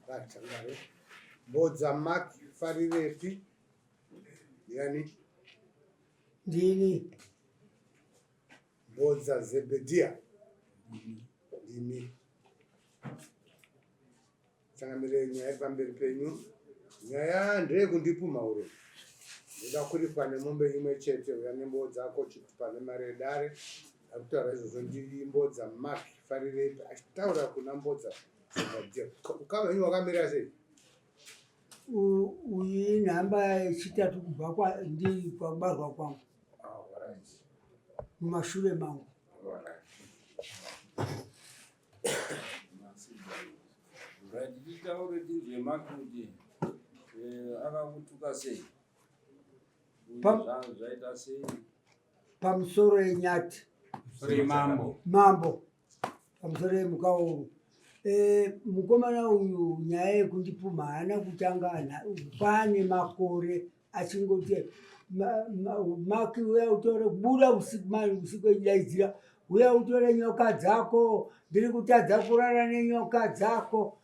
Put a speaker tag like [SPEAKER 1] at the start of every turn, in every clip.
[SPEAKER 1] Vatangare. Mbodza Mark Farirepi. Yani?
[SPEAKER 2] Ndini.
[SPEAKER 1] Mbodza Zebedia. Ndini. Changamire nyaya iri pamberi penyu. Nyaya ndeyekundipumha uroyi. Ndoda kuripwa nemombe imwe chete uya nembowo dzako chitupa nemari yedare. Akutaura izvozvo ndiri Mbodza Mark Farirepi achitaura kuna Mbodza Zebedia. Ukama henyu hwakamira sei?
[SPEAKER 2] Uyu inhamba yechitatu kubva kwandiri pakubarwa kwangu. Mumashure mangu.
[SPEAKER 3] Right, titaure tinzwe Mark kuti eh, akakutuka sei? Zvaita sei?
[SPEAKER 2] Pamusoro yenyati.
[SPEAKER 3] Mambo.
[SPEAKER 2] Mambo. Pamusoro yemukauru. Eh, mukomana uyu nyaya yekundipumha haana kutanga pane makore achingoti maki uya utore buda usiku mani usiku echidaidzira uya utore nyoka dzako ndiri kutadza kurara nenyoka dzako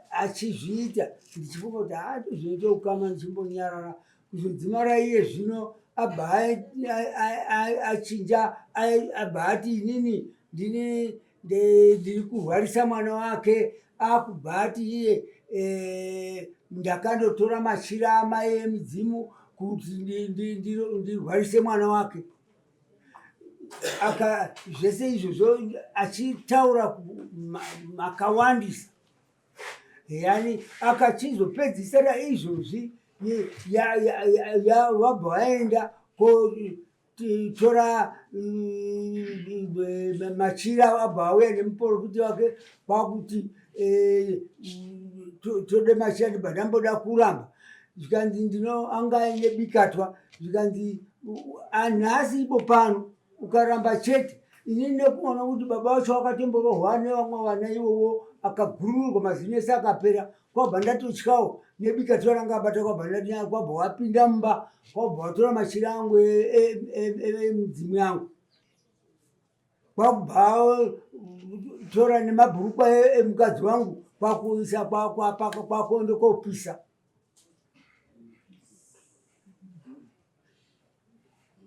[SPEAKER 2] achizviita ndichifunga kuti haatozviita ukama ndichimbonyarara kuzodzimara iye zvino abva achinja abva ati inini ndini ndiri kurwarisa mwana wake akubva ati iye eh, ndakandotora machira amai emidzimu kuti ndirwarise mwana wake aka zvese izvozvo achitaura makawandisa yani akachizopedzisira izvozvi vabva vaenda tora mm, machira abva auya nemuporofiti wake kwakuti eh, tode machira ndibva ndamboda kuramba zvikanzi ndino anga aine bikatwa zvikanzi anhasi ipo pano ukaramba chete ini nekuona kuti baba vacho vakatomborohwa nevamwe vana ivovo akagururwa mazino ese akapera kwabva ndatotyawo nebikatira ranga abata kwabva ndati kwabva wapinda mumba kwabva watora machira angu emidzimu yangu kwakubva tora nemabhurukwa emukadzi wangu kwakuisa kwakuenda kopisa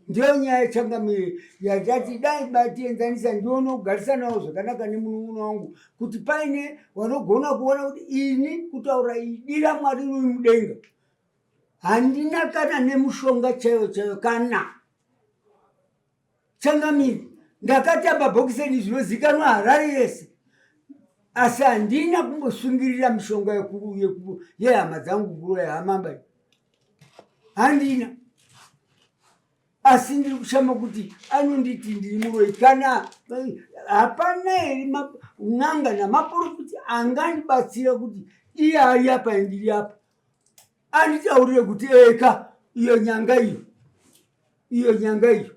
[SPEAKER 2] Ndiyo nyaya changamire yatati dai batienzanisa ndione kugarisanawo zvakanaka nemunun'una wangu kuti paine vanogona kuona kuti ini kutaura idi raMwari riri mudenga handina kana nemushonga chaiyo chaiyo kana Changamire, ndakatamba bhokiseni zvinozikanwa Harare yese asi handina kumbosungirira mishonga yehama dzangu kuroya hama bai handina asi ndiri kushama kuti anonditi ndiri muroyi kana hapana here n'anga namaporofiti angandibatsira kuti iye ari apa indiri apa anditaurire kuti eka iyo nyanga iyo iyo nyanga iyo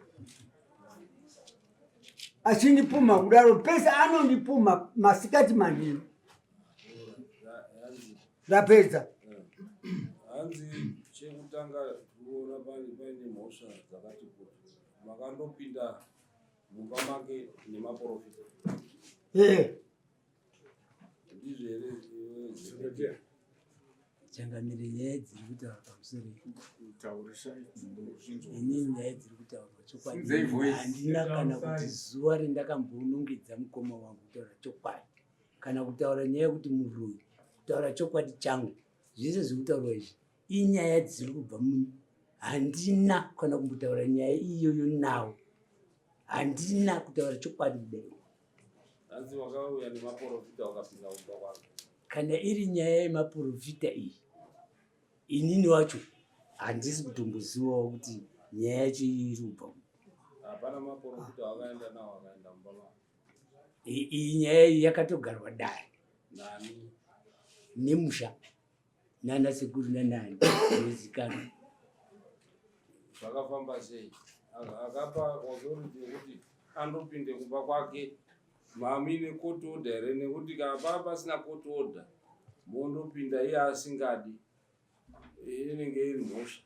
[SPEAKER 2] achindipumha kudaro pese anondipumha masikati manheru ndapedza
[SPEAKER 3] hanzi chekutanga kuona pane paine mhosva dzakati kuti makandopinda mumba make nemaporofita
[SPEAKER 2] ee
[SPEAKER 3] ndizvo here
[SPEAKER 4] Changamire, nyaya dziri kutaurwa pamusoro ini nyaya dziri kutaurwa chokwadi handina kana kuti zuva rindakambonongedza mukoma wangu kutaura chokwadi kana kutaura nyaya yekuti muroyi kutaura chokwadi changu zvese zviri kutaurwa izvi inyaya dziri kubva munhu handina kana kumbotaura nyaya iyoyo nawo handina kutaura chokwadi kudai
[SPEAKER 3] Hanzi wakauya nemaporofita wakapinda kumba kwako.
[SPEAKER 4] Kana iri nyaya yemaporofita iyi, inini wacho handisi kutombozivawo kuti nyaya yacho iri kubva
[SPEAKER 3] Hapana maporofita wakaenda nawo akaenda mumba mako.
[SPEAKER 4] Iyi nyaya iyi yakatogarwa dare.
[SPEAKER 3] Nani?
[SPEAKER 4] Nemusha. Nana sekuru nanani zvinozikanwa.
[SPEAKER 3] Zvakafamba sei? Akapa authority yekuti andopinde kumba kwake mami necourt order here nekuti kana pava pasina court order mondopinda iye asingadi inenge iri mhosva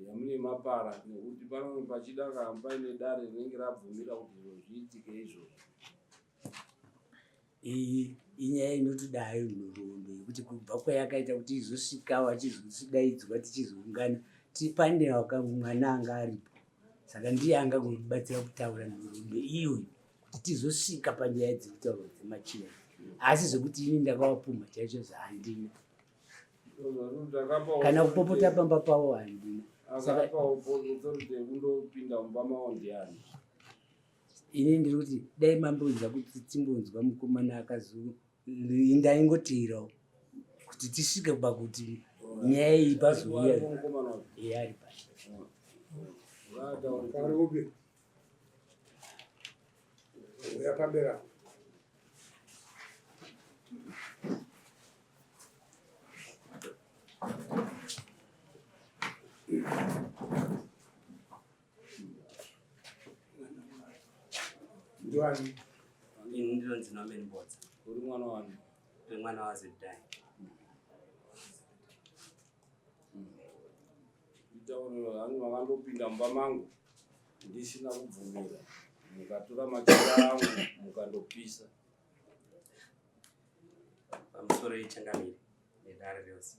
[SPEAKER 3] yamune mapara nekuti panenge pachida kana paine dare rinenge rabvumira kuti zviro zviitike izvozvo.
[SPEAKER 4] Iyi inyaya inotoda hayo nhoroondo yekuti kubva kwayakaita kuti izosvika vachizodaidzwa tichizoungana pane mwana anga aripo saka ndiye angagobatsira kutaura nhoroondo iyoyo kuti tizosvika panyaya dzekutaurwa dzemachira asi zvekuti ini ndakavapumha chaizvo zvahandina kana kupopota pamba pavo handina ini ndiri kuti dai mambonzwa kuti timbonzwa mukomana akazo ndaingoteerawo kuti tisvike pakuti nyaya iyi pazouya iye ari pa
[SPEAKER 1] uya pamberi apo Ndiwani?
[SPEAKER 5] Ini ndinonzi Norman Bodza.
[SPEAKER 3] Uri mwana wani?
[SPEAKER 5] Uri mwana waZedai.
[SPEAKER 3] Itauriro hangu makandopinda mumba mangu ndisina kubvumira mukatora machira angu mukandopisa.
[SPEAKER 5] Pamusoro yechangamire nedare rose.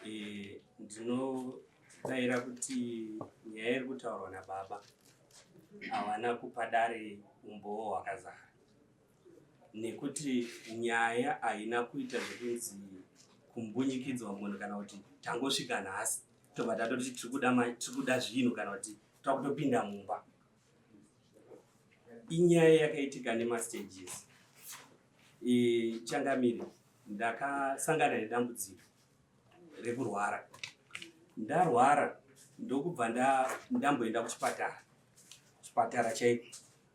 [SPEAKER 5] E, ndinodaira kuti nyaya iri kutaurwa nababa havana kupa dare umbowo hwakazara nekuti nyaya haina kuita zvekunzi kumbunyikidzwa munhu kana kuti tangosvika nhasi tobva tatoti tiri kuda zvinhu kana kuti takutopinda mumba inyaya yakaitika nemastages e, changamire ndakasangana nedambudziko rekurwara ndarwara ndokubva ndamboenda kuchipatara chipatara chaiko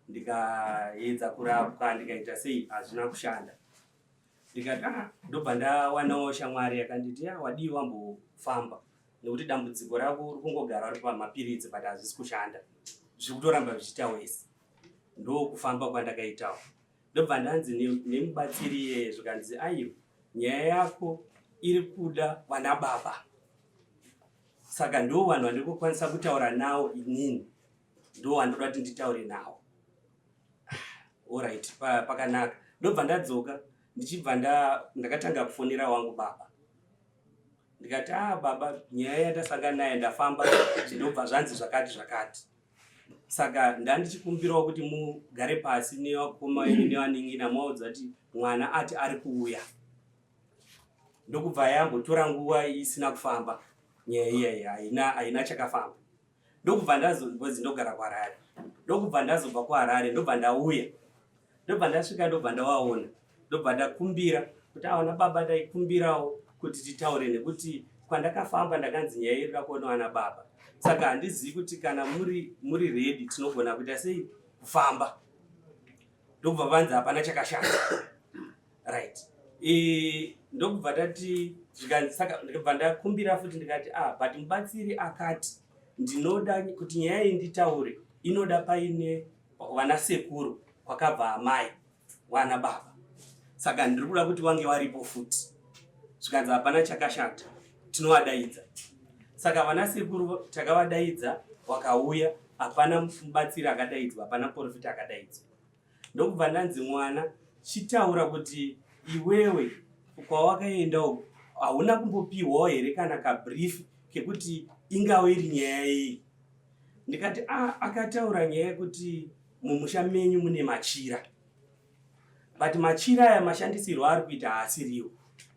[SPEAKER 5] ndikaedza kurapwa ndikaita sei hazvina kushanda ndikati ah, ndobva ndawanawo shamwari yakanditi ya ah, wadii wambofamba nekuti dambudziko rako uri kungogara uri pamapiritsi but hazvisi kushanda zviri kutoramba zvichiita wese ndokufamba kwandakaitawo ndobva ndanzi nemubatsiri iyeye zvikanzi aiwa nyaya yako iri kuda vana baba saka ndo vanhu vandiri kukwanisa kutaura nawo inini ndo vandoda kuti nditaure nawo orit pakanaka ndobva ndadzoka ndichibva ndakatanga kufonera wangu baba ndikati a ah, baba nyaya yandasangana naye ndafamba ndobva zvanzi zvakati zvakati saka ndandichikumbirawo kuti mugare pasi nevakoma venyu nevanin'ina maudza kuti mwana ati ari kuuya ndokubva yambotora nguva isina kufamba nyaya iyayi haina haina chakafamba ndokubva ndazonzi ndogara kuharare ndokubva ndazobva kuharare ndobva ndauya ndobva ndasvika ndobva ndawaona ndobva ndakumbira kuti aona baba ndaikumbirawo kuti titaure nekuti kwandakafamba ndakanzi nyaya iri kuona vana baba saka handizivi kuti kana muri muri redi tinogona kuita sei kufamba ndokubva vanzi hapana chakashata right e, ndokubva tati zvikanzi saka ndikabva ndakumbira futi ndikati ah but mubatsiri akati ndinoda kuti nyaya iyi nditaure inoda paine vana sekuru kwakabva amai wana baba saka ndiri kuda kuti wange waripo futi zvikanzi hapana chakashata tinovadaidza saka vana sekuru takavadaidza wakauya hapana mubatsiri akadaidzwa hapana muprofita akadaidzwa ndokubva ndanzi mwana chitaura kuti iwewe kwawakaenda uku hauna kumbopiwawo here kana kabrief kekuti ingawe iri nyaya yei ndikati ah, akataura nyaya yekuti mumusha menyu mune machira but machira aya mashandisirwo ari kuita haasiriwo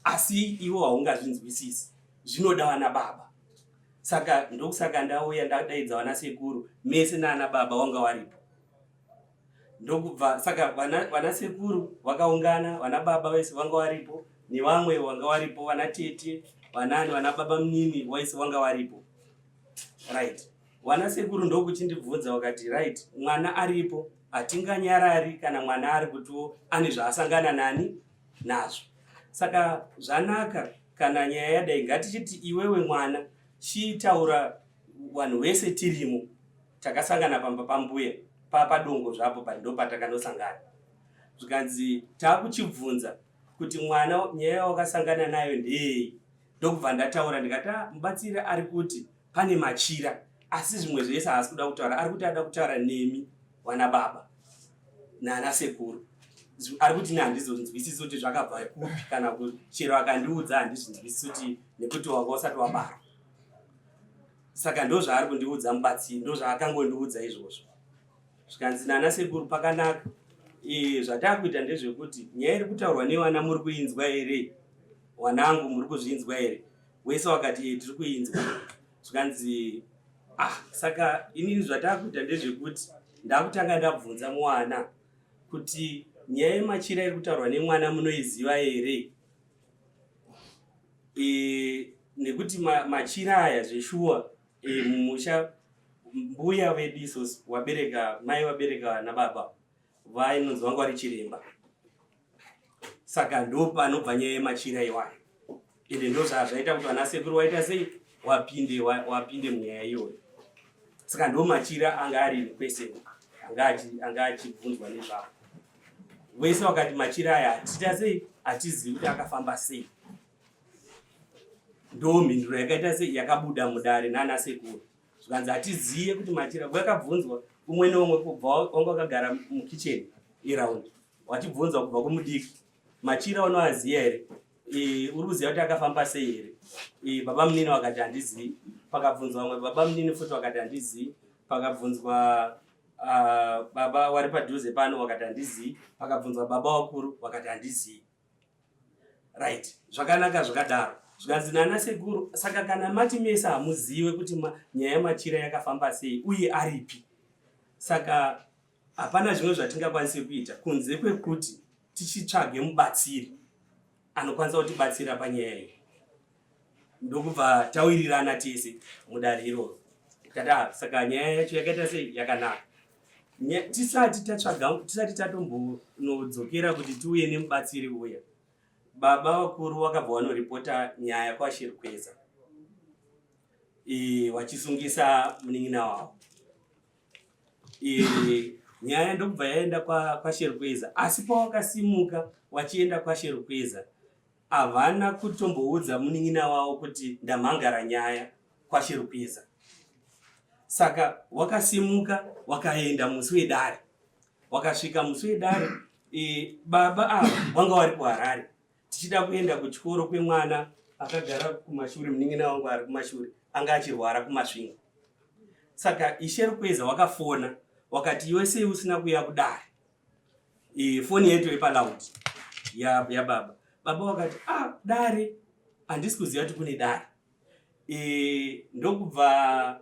[SPEAKER 5] asi iwo haungazvinzwisisi zvinoda vana baba saka ndokusaka ndauya ndadaidza vana sekuru mese naana baba wanga waripo ndokubva saka vana, vana sekuru vakaungana vana baba vese vanga varipo nevamwe vanga varipo vana tete vanani vana baba munini vese vanga varipo right vana sekuru ndokuchindibvunza vakati right mwana aripo hatinganyarari kana mwana ari kutiwo ane zvaasangana nani nazvo saka zvanaka kana nyaya yadai ngatichiti iwewe mwana chitaura vanhu vese tirimo takasangana pamba pambuya papadongo zvapo but ndopatakanosangana zvikanzi takuchibvunza kuti mwana nyaya yawakasangana nayo ndeyei ndokubva ndataura ndikati ah, mubatsiri ari kuti pane machira asi zvimwe zvese haasi kuda kutaura ari kuti ada kutaura nemi wana baba nana sekuru Ari kuti ini handizonzwisisi kuti zvakabva kupi kana chero akandiudza handizvinzwisisi kuti nekuti wanga usati wabarwa. Saka ndozvaari kundiudza mubatsiri, ndozvaakangondiudza izvozvo. Zvikanzi nana sekuru pakanaka. E, zvatakuita ndezvekuti nyaya iri kutaurwa nevana muri kuinzwa here? Wanangu muri kuzvinzwa here? Wese wakati e, tiri kuinzwa. Zvikanzi ah, saka inini zvatakuita ndezvekuti ndakutanga ndabvunza mwana kuti nyaya yemachira iri kutaurwa nemwana munoiziva here? E, nekuti machira aya zveshuwa e, mumusha mbuya vedu isusu wabereka mai wabereka nababa vainonzi vanga vari chiremba saka ndopanobva nyaya yemachira iwayo ende ndozvazvaita kuti vana sekuru waita sei wapinde wapinde munyaya iyoyo saka ndo machira anga ari kwese anga achibvunzwa nezvavo vese vakati machira aya hatiita sei hatizivi kuti akafamba sei ndo mhinduro yakaita sei yakabuda mudare nana sekuru zvikanzi hatizive kuti machira vakabvunzwa umwe neumwe kubva wanga wakagara mukicheni iround wachibvunzwa kubva kumudiki machira unoaziva here e, uri kuziva kuti akafamba sei here e, baba munini vakati handizivi pakabvunzwa vamwe baba munini futi vakati handizivi pakabvunzwa uh, baba wari padhuze pano wakati handizivi pakabvunzwa baba wakuru wakati handizivi right zvakanaka zvakadaro zvikanzi nana sekuru saka kana mati mese hamuzive kuti nyaya yemachira yakafamba sei uye aripi saka hapana zvimwe zvatingakwanise kuita kunze kwekuti tichitsvage mubatsiri anokwanisa kutibatsira panyaya iyi ndokubva tawirirana tese mudare iroro tikati ah, saka nyaya yacho yakaita sei yakanaka tisati tatsvaga tisati tatombonodzokera kuti tiuye nemubatsiri uya baba vakuru vakabva vanoripota nyaya kwashirkweza wachisungisa munin'ina wavo e, nyaya ndokubva yaenda kwasherukweza kwa asi pawakasimuka wachienda kwasherukweza havana kutomboudza munin'ina wavo kuti ndamhangara nyaya kwasherukweza saka wakasimuka wakaenda musi wedare wakasvika musi wedare e, baba ava wanga wari kuharare tichida kuenda kuchikoro kwemwana akagara kumashure munin'ina wangu ari kumashure anga achirwara kumasvingo saka ishe rukweza wakafona wakati iwe sei usina kuya kudare e, foni yetu yepaloud yababa ya baba wakati ah dare handisi kuziva kuti kune dare e, ndokubva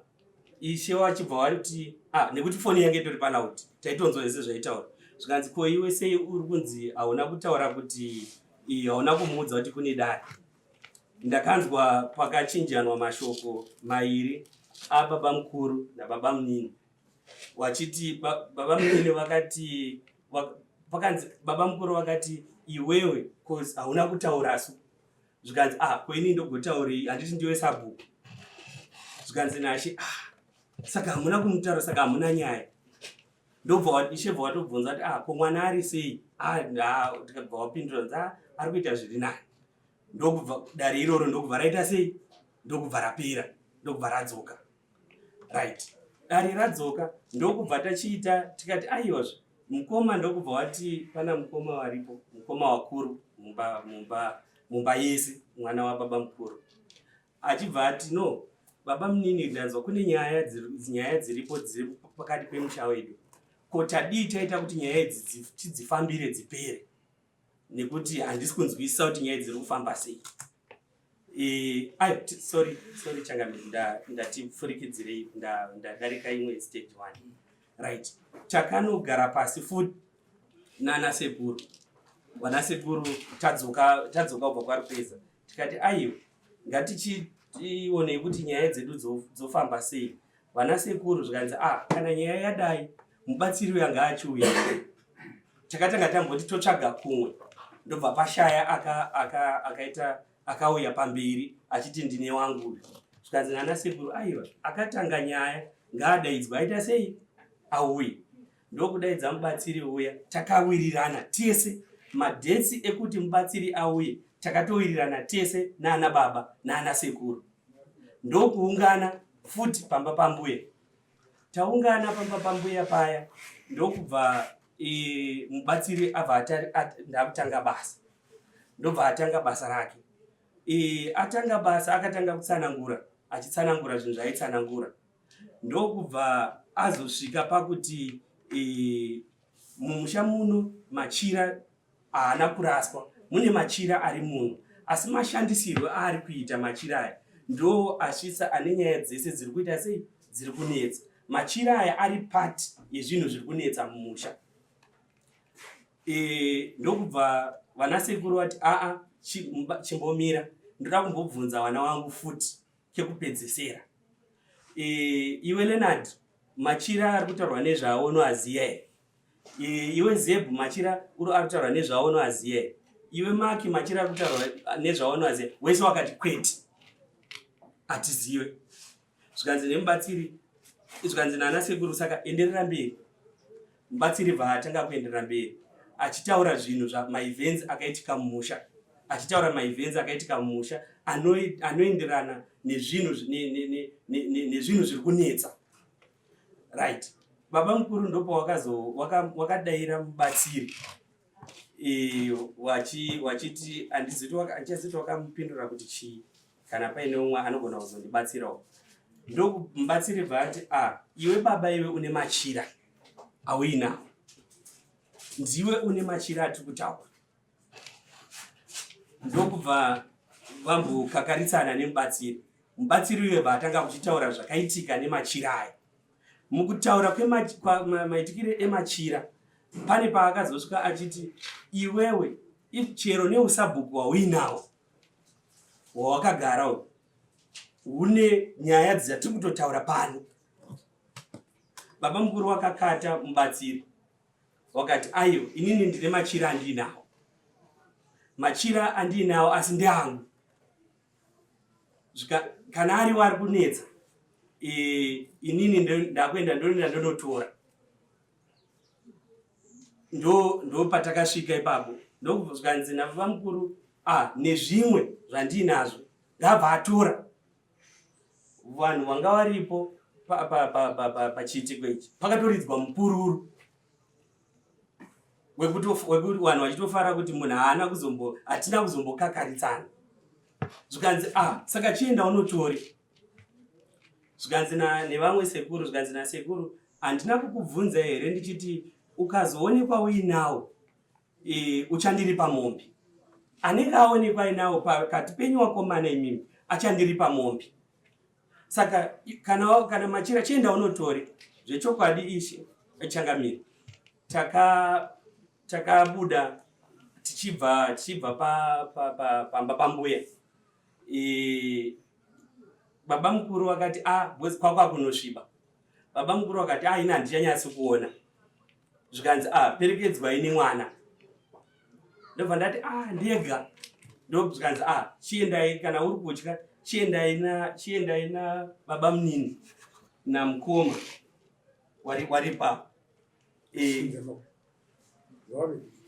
[SPEAKER 5] ishe wachibva wati ah, nekuti foni yange itori paloud taitonzwa zvese zvaitaura zvikanzi ko iwe sei uri kunzi hauna kutaura kuti hauna kumuudza kuti kune dare ndakanzwa pakachinjanwa mashoko mairi ababa mukuru nababa munini wachiti baba munini vakati pakanzi baba mukuru vakati iwewe cause hauna kutaurasu zvikanzi ah ko ini ndogotaurei handiti ndiwe sabhuku zvikanzi nashe ah saka hamuna kumutaura saka hamuna nyaya ndobva ishe bva watobvunza kuti ah ko mwana ari sei ah tikabva wapindura nzi ah ari kuita zviri nani ndokubva dare iroro ndokubva raita sei ndokubva rapera ndokubva radzoka right dare radzoka ndokubva tachiita tikati aiwazve mukoma ndokubva wati pana mukoma waripo mukoma wakuru mumba mumba mumba yese mwana wababa mukuru achibva ati no baba munini ndanzwa kune nyaya nyaya dziripo dziri pakati pemusha wedu ko tadii taita kuti nyaya idzi tidzifambire dzipere nekuti handisi kunzwisisa kuti nyaya dziri kufamba sei e, ayo sorry sorry changamire ndatipfurikidzirei ndadarika imwe stage one right takanogara pasi futi nana sekuru vana sekuru tadzoka tadzoka kubva kwarupeza tikati aiwa ngatichionei kuti nyaya dzedu dzofamba sei vana sekuru zvikanzi ah kana nyaya yadai mubatsiri uya ngaachiuya takatanga tamboti totsvaga kumwe ndobva pashaya akaita aka, aka akauya pamberi achiti ndine wangu uyu zvikanzi nana sekuru aiwa akatanga nyaya ngaadaidzwa aita sei auye ndokudaidza mubatsiri uya takawirirana tese madhetsi ekuti mubatsiri auye takatowirirana tese nana baba nana sekuru ndokuungana futi pamba pambuya taungana pamba pambuya paya ndokubva E, mubatsiri abva ndakutanga basa ndobva atanga basa rake e, atanga basa akatanga kutsanangura achitsanangura zvinhu zvaaitsanangura ndokubva azosvika pakuti e, mumusha muno machira haana kuraswa mune machira ari muno asi mashandisirwo aari kuita machira aya ndo asvitsa ane nyaya dzese dziri kuita sei dziri kunetsa machira aya ari part yezvinhu zviri kunetsa mumusha e, ndokubva vanasekuru vati aa chimbomira ndoda kumbobvunza vana vangu futi kekupedzesera e, iwe Leonard machira ari kutaurwa nezvawo unoaziva here e, iwe Zebhu machira uri ari kutaurwa nezvawo unoaziva here iwe Maki machira ari kutaurwa nezvawo unoaziva wese wakati kwete hatizive zvikanzi nemubatsiri zvikanzi nana sekuru saka enderera mberi mubatsiri bva atanga kuenderera mberi achitaura zvinhu zvamaevents akaitika mumusha achitaura maevents akaitika mumusha anoenderana nezvinhu nezvinhu zviri kunetsa right baba mukuru ndopawakazo wakadaira mubatsiri e, wachiti handizivi wakamupindura kuti chii kana paine umwe anogona kuzondibatsirawo ndomubatsiri bva ati a ah, iwe baba iwe une machira auinawo ndiwe une machira atiri kutaura ndokubva vambokakaritsana nemubatsiri mubatsiri uye bva atanga kuchitaura zvakaitika nemachira aya mukutaura kwemaitikire emachira pane paakazosvika achiti iwewe chero neusabhuku hwauinawo hwawakagara uyu hune nyaya dzatiri kutotaura pano baba mukuru wakakata mubatsiri wakati ayo inini ndine machira andiinawo machira andiinawo asi ndeangu kana ariwo ari kunetsa e, inini ndakuenda ndonoenda ndonotora ndo ndopatakasvika ipapo ndokuzvikanzi nababa mukuru ah nezvimwe zvandinazvo ngabva atora vanhu vanga varipo pachiitiko ichi pakatoridzwa mupururu wekuti vanhu vachitofara kuti munhu haana kuzombo hatina kuzombokakaritsana zvikanzi ah saka chienda unotore zvikanzi nevamwe sekuru zvikanzi nasekuru handina kukubvunza here ndichiti ukazoonekwa uinawo e, uchandiripa mombe anenge aonekwa ainawo pakati penyu wakomana imimi achandiripa mombe saka kana, kana machira chienda unotore zvechokwadi ishe changamire takabuda taka tichibva tichibva pamba pa, pa, pa, pambuya e, baba mukuru vakati a ah, kwakwa kunosviba baba mukuru vakati a ah, ini handichanyatsi kuona zvikanzi a ah, perekedzwai nemwana ndobva ndati a ndega ndo zvikanzi a chiendai kana uri kutya chiendai na chiendai na baba munini namukoma wari waripa
[SPEAKER 3] e,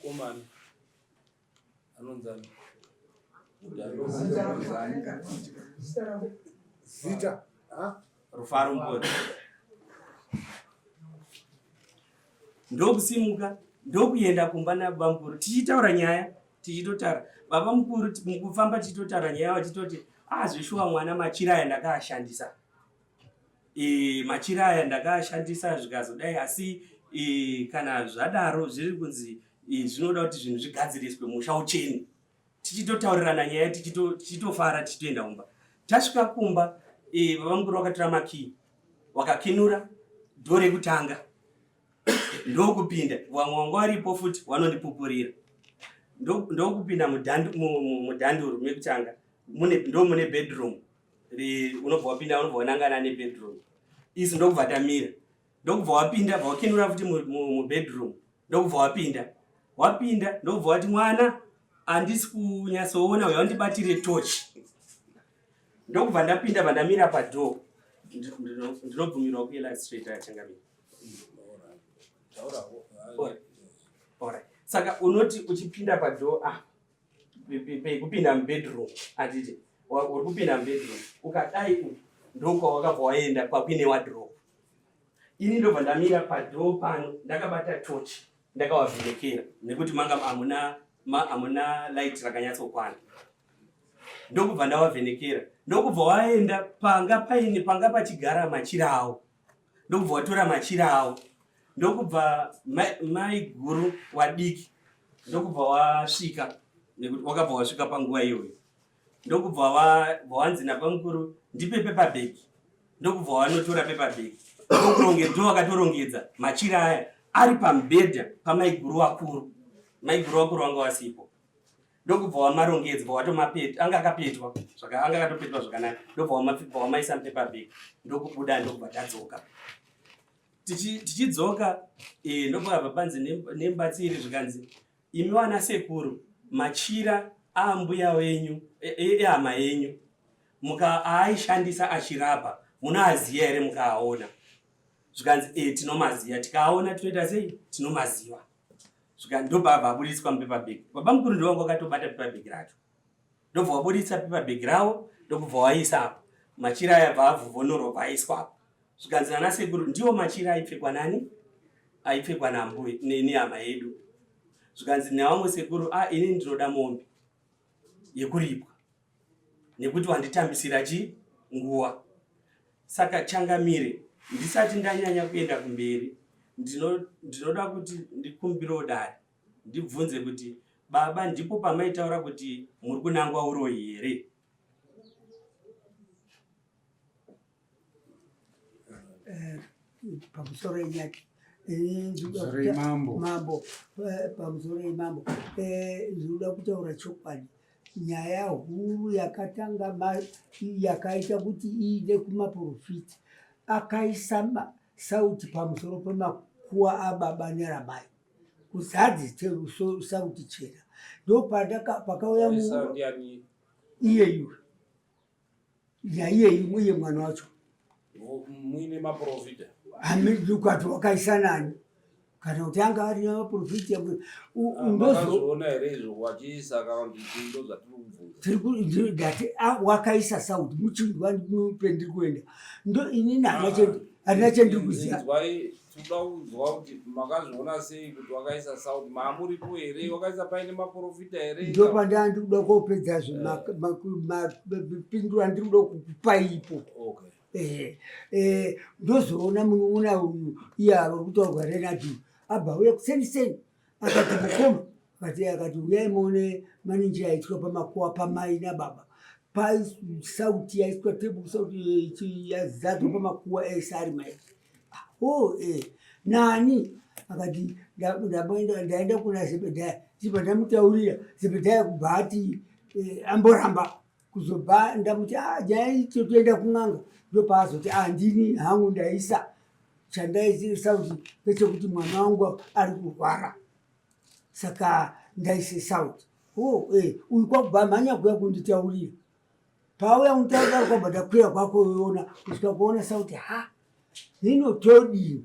[SPEAKER 3] Komana. Anonzani?
[SPEAKER 1] Zita. Ha?
[SPEAKER 5] Rufaro Mbori. Ndokusimuka ndokuenda kumba nababa mukuru tichitaura nyaya tichitotaura baba mukuru mukufamba tichitotaura nyaya vachitoti ah zveshuwa mwana machira aya ndakaashandisa e, machira aya ndakaashandisa zvikazodai asi e, kana zvadaro zviri kunzi e, zvinoda kuti zvinhu zvigadziriswe musha uchene tichitotaurirana nyaya tichitofara tichitoenda kumba tasvika kumba e, baba mukuru vakatora makii wakakinura dho rekutanga ndokupinda vamwe vanga varipo futi vanondipupurira ndokupinda mudhanduru mekutanga ndo mune bedroom unobva wapinda unobva wanangana nebedroom isu ndokubva tamira ndokubva wapinda bva wakinura futi mubedroom ndokubva wapinda wapinda ndokubva wati mwana handisi kunyatsoona uya undibatire torch ndokubva ndapinda vandamira padoor ndinobvumirwa kuillustrator changamira saka unoti uchipinda padoor ah pekupinda mubedroom handiti uri kupinda mubedroom ukadai uku ndokwawakabva waenda kwakuine wardrobe ini ndobva ndamira padoo pano ndakabata torch Ndakawavhenekera nekuti manga hamuna hamuna light rakanyatsokwana. Ndokubva ndawavhenekera. Ndokubva waenda panga paine panga pachigara machira awo. Ndokubva watora machira awo. Ndokubva maiguru wadiki ndokubva wasvika nekuti wakabva wasvika panguva iyoyo. Ndokubva wanzi nabamukuru ndipe paper bag. Ndokubva wanotora paper bag. Ndokuronge ndo wakatorongedza machira aya ari pamubhedha pamaiguru wakuru. Maiguru wakuru wanga wasipo. Ndokubva wamarongedza bva watomapeta anga akapetwa zvaka anga akatopetwa zvakanaka. Ndobva wamapfibva wamaisa mupaper bag. Ndokubuda ndokubva tadzoka. Tichidzoka eh, ndobva panzi nemubatsiri zvikanzi Imi vana sekuru machira aambuya wenyu ehama e, yenyu muka aaishandisa achirapa munoaziva here mukaaona? Zvikanzi e tinomaziva, tikaaona tinoita sei? Tinomaziva. Zvikanzi ndobva abva aburitswa mupaper bag. Baba mukuru ndivo vanga vakatobata paper bag racho. Ndobva waburitsa paper bag rawo ndokubva waisa apo. Machira aya abva avhovonorwa bva aiswa apo. Zvikanzi nana sekuru ndiwo machira aipfekwa nani? Aipfekwa nambuya nehama yedu. Zvikanzi nevamwe sekuru ah ini ndinoda mombe yekuripwa nekuti wanditambisira chi nguva. Saka changamire ndisati ndanyanya kuenda kumberi ndinoda kuti ndikumbirewo dare ndibvunze kuti baba ndipo pamaitaura kuti muri kunangwa uroyi here?
[SPEAKER 2] Eh, pamusoro yenyati eh, mambo eh, pamusoro yemambo ndinoda kutaura chokwadi nyaya huru yakatanga yakaita kuti iide kumaprofita akaisa sauti pamusoro pemakuwa ababa neramai kuzadzi sauti chena ndopakauya iyeyu Yaiye iye mwana wacho.
[SPEAKER 3] Muine maprofita.
[SPEAKER 2] Ukati wakaisa nani? Kana kuti anga ari nemaprofita
[SPEAKER 3] ndozvoona here izvo wachiisa kana kuti ndo zvatiri kubvunza.
[SPEAKER 2] Tiri ndati wakaisa sauti muchindwa pendiri kuenda. Ndo ini handina chendi handina chendiri kuziva.
[SPEAKER 3] Inzwai tinoda kunzwa kuti makazviona sei kuti wakaisa sauti maamuripo here wakaisa paine maprofita here
[SPEAKER 2] Ndopandaa ndiri kuda kopedzazve mapindura ndiri kuda kukupa ipo.
[SPEAKER 3] okay
[SPEAKER 2] Eh, eh, ndozoona munun'una uyu iye ari kutaurwa Renard uyu abva auya kuseni seni akati mukoma akati akati uyai muone maninji aitwa pamakuwa pamai nababa pasauti yaiswa table sauti yazadzwa pamakuwa ese ari mai o eh, nani akati ndaenda kuna zebedhaya chibva ndamutaurira zebedhaya kubva ati eh, amboramba kuzobva ndamuti ah, nyaya totoenda kun'anga ndopaazoti handini ah, hangu ndaisa chandaisa kuti ndechekuti mwana wangu ari kurwara saka ndaise sauti oh, eh, uyu kwakubva mhanya kuya kunditaurira pauya kunditaurira kwabva ndakwira kwako uiona kusvika kuona sauti ha hino todii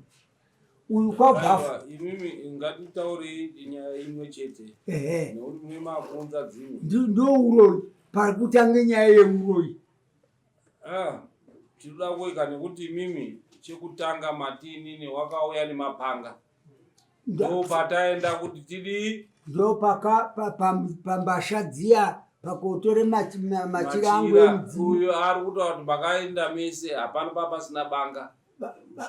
[SPEAKER 2] uyu kwabva
[SPEAKER 3] imimi ngatitaurei nyaya imwe chete
[SPEAKER 2] ehe
[SPEAKER 3] nekuti mune makunza dzimwe
[SPEAKER 2] ndouroyi pari kutange nyaya yeuroyi
[SPEAKER 3] Ah, tinoda kuika nekuti imimi chekutanga mati inini wakauya nemapanga ndopataenda kuti tidii
[SPEAKER 2] ndopaka pambasha dziya pakotore machira angu emudzimu
[SPEAKER 3] uyo ari kutaura kuti makaenda mese hapana papasina banga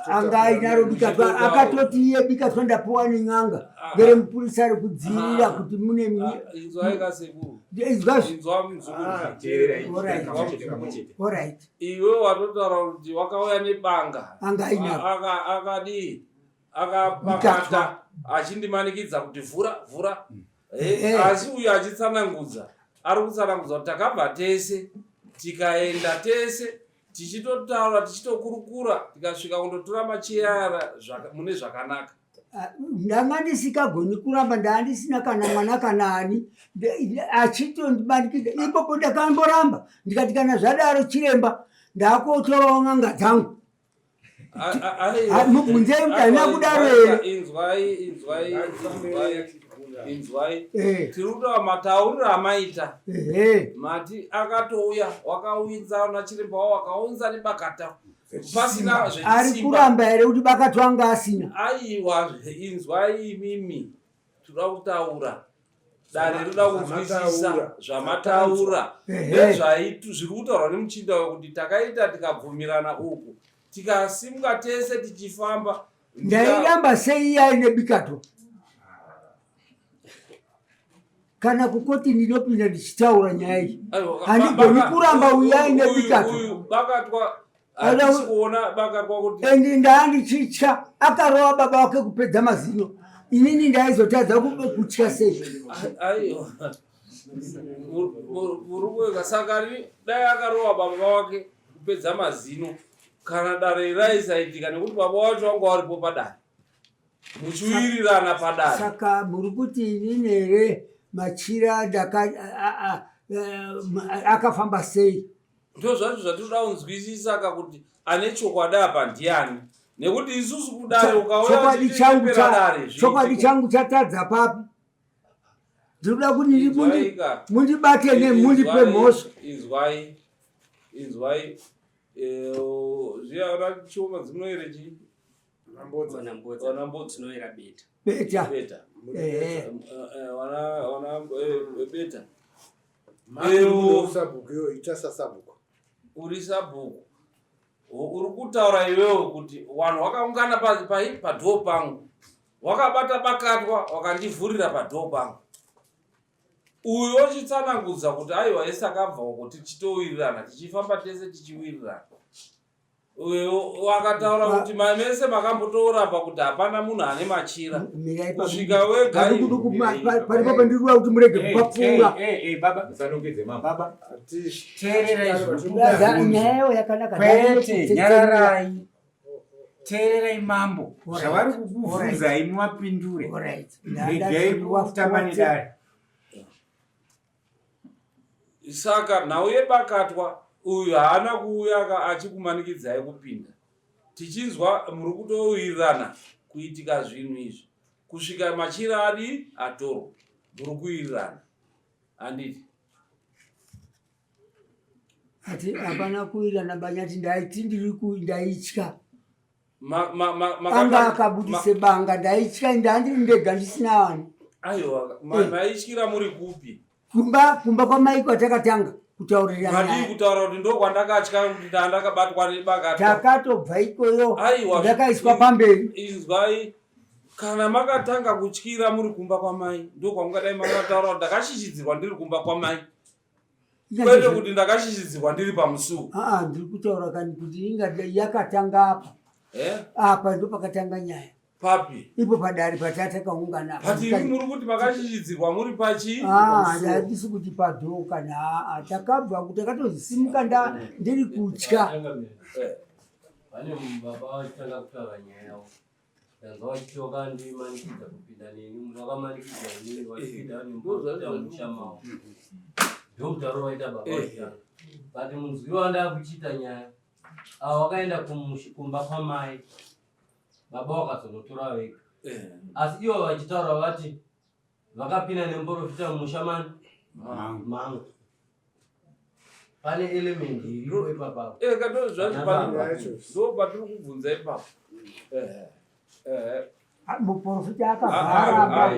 [SPEAKER 2] anga ainaro bikatwa akatoti iye bikatwa ndapuwa nen'anga ah. ngere mupurisa ari kudzivirira ah. kuti mune
[SPEAKER 3] ah,
[SPEAKER 2] inzwaizvazvorit
[SPEAKER 3] iwe watotaura kuti wakauya nebanga
[SPEAKER 2] anga ainaro
[SPEAKER 3] akadii akapakata achindimanikidza kuti vhura vhura hmm. eh, eh. asi uyu achitsanangudza ari kutsanangudza kuti takabva tese tikaenda tese tichitotaura tichitokurukura tikasvika kundotora machiyara mune zvakanaka
[SPEAKER 2] ah, ndanga ndisikagoni kuramba ndaa ndisina kana mwana kana ani achitondibanikidza ipopo ndakamboramba ndikati kana zvadaro chiremba ndakotorawo n'anga dzangu mubvunzei kuti haina kudaro here
[SPEAKER 3] inzwai inzwai inzwai inzwai eh. tiri kutaura matauriro amaita mati akatouya wakaunza una chiremba wao wakaunza nebakata Pasina
[SPEAKER 2] Ari kuramba here kuti bakatwa anga asina?
[SPEAKER 3] Aiwa, inzwai imimi, toda kutaura dare rinoda kunzwisisa zvamataura nezvaitu zviri kutaurwa nemuchinda uyo kuti takaita tikabvumirana uku tikasimuka tese tichifamba.
[SPEAKER 2] Ndairamba sei iye aine bikato? Kana kukoti ndinopinda ndichitaura nyaya iyi, handigoni kuramba uyu aine bikato.
[SPEAKER 3] Bakatwa handisi kuona bakatwa kuti
[SPEAKER 2] endi ndaandichitya akarova baba wake kupedza mazino, inini ndaizotadza kutya sei?
[SPEAKER 3] Aiwa, murume saka dai akarova baba wake kupedza mazino, kana dare raisaitika nekuti baba wacho wanga waripo padare muchiwirirana padare.
[SPEAKER 2] Saka muri kuti inini here machira akafamba sei?
[SPEAKER 3] Ndo zvacho zvatinoda kunzwisisa ka kuti ane chokwadi apa ndiani, nekuti isusu kudare ukauya
[SPEAKER 2] dare chokwadi changu chatadza papi? Ndinoda kuti mundibate nemundipe mhosva.
[SPEAKER 3] Inzwai, inzwai, zviya chioma dzinoere chii?
[SPEAKER 5] Vana mbodza tinoera beta.
[SPEAKER 2] Beta.
[SPEAKER 3] Beta. Vana beta.
[SPEAKER 1] Sabhuku iyo ita sasabhuku.
[SPEAKER 3] Uri sabhuku. Uri kutaura iwewe kuti vanhu vakaungana padhoo pangu. Wakabata bakatwa wakandivhurira padhoo pangu. Uyu ochitsanangudza kuti aiwa ese akabva uko tichitowirirana tichifamba tese tichiwirirana. Uyo akataura kuti mese makambotorapa kuti hapana munhu ane machira kusvika wega.
[SPEAKER 2] Paripo pandiri kuti murege kupapfuura. Nyaya yakanaka.
[SPEAKER 6] Kwete, nyararai. Teererai mambo, zvavari kukubvunzai muvapindure. Regai kutamba nedare.
[SPEAKER 3] Saka nhau yebakatwa uyu haana kuuya achikumanikidzai kupinda, tichinzwa muri kutowirirana kuitika zvinhu izvi kusvika machira adi atorwa, muri kuwirirana handiti?
[SPEAKER 2] Ati hapana kuwirirana banyati, ndaiti ndiri ndaitya anga akabudise banga, ndaitya ndandiri ndega ndisina vanhu.
[SPEAKER 3] Aiwa, maityira muri kupi?
[SPEAKER 2] Kumba, kumba kwamai kwatakatanga kutaurirana.
[SPEAKER 3] Madii kutaura kuti ndokwandakatya kuti ndandakabatwa nebakatwa?
[SPEAKER 2] Takatobva ikoyo.
[SPEAKER 3] Aiwa,
[SPEAKER 2] ndakaiswa pamberi.
[SPEAKER 3] Inzwai, kana makatanga kutyira muri kumba kwamai, ndokwamungadai makataura kuti ndakashishidzirwa ndiri kumba kwamai, kwete kuti ndakashishidzirwa ndiri pamusuwo.
[SPEAKER 2] Aa, ndiri kutaura kani kuti inga yakatanga apa apa ndo pakatanga nyaya.
[SPEAKER 3] Papi?
[SPEAKER 2] Ipo padare patatakaungana.
[SPEAKER 3] But imi muri kuti makashishidzirwa muri pachi?
[SPEAKER 2] Handisi kuti padhoo kana aa, takabva takatozisimuka ndiri kutya.
[SPEAKER 7] Pane baba vachitanga kutaura nyaya yavo, ndanzwa vachiti wakandimanikidza kupinda neni, wakamanikidza inini vachipinda nembuya musha mavo, ndomutauro waita baba vachitanga. But munzwiro wandakuchiita nyaya, ava wakaenda kumba kwamai, baba wakazonotora vega, asi ivo vachitaura vati vakapinda nemuprofita mumusha mani mangu. Pane element iripo ipapapo.
[SPEAKER 3] Ndo patiri kubvunza ipapo.
[SPEAKER 2] Muprofita akavhara.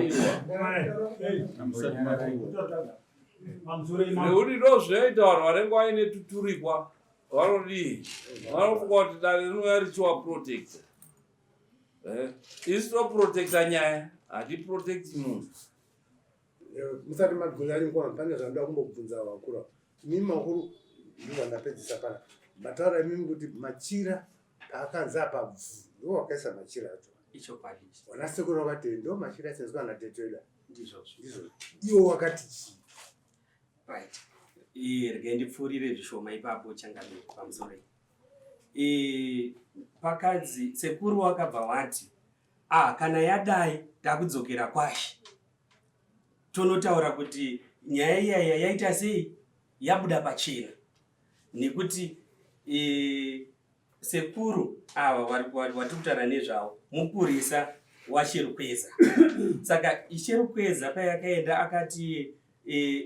[SPEAKER 3] Nekuti ndo zvinoita vanhu vanenge vaine tuturikwa, vanodii, vanofunga kuti dare rinouya richiwaprotecta. Isu toprotecta nyaya, hatiprotecti munhu.
[SPEAKER 1] Musati mabvunza nyikona, pane zvanoda kumbobvunza vakura. Mimi makuru ndibva ndapedzisa pana mataura imimi kuti machira paakanzi apa bvu ndo wakaisa machira acho.
[SPEAKER 5] Ichokwadi.
[SPEAKER 1] Wana sekuru wakati ndo machira asenzwa natete weda.
[SPEAKER 5] Ndizvozvo.
[SPEAKER 1] Ndizvozvo. Iwo wakati chii?
[SPEAKER 5] Right. Regai ndipfuurire zvishoma ipapo changamire pamusoro. Pakadzi sekuru wakabva wati kana yadai takudzokera kwashe tonotaura kuti nyaya iyaya yaita sei yabuda pachena, nekuti sekuru ava vatiri kutaura nezvavo mupurisa waSherukweza. Saka Isherukweza payakaenda akati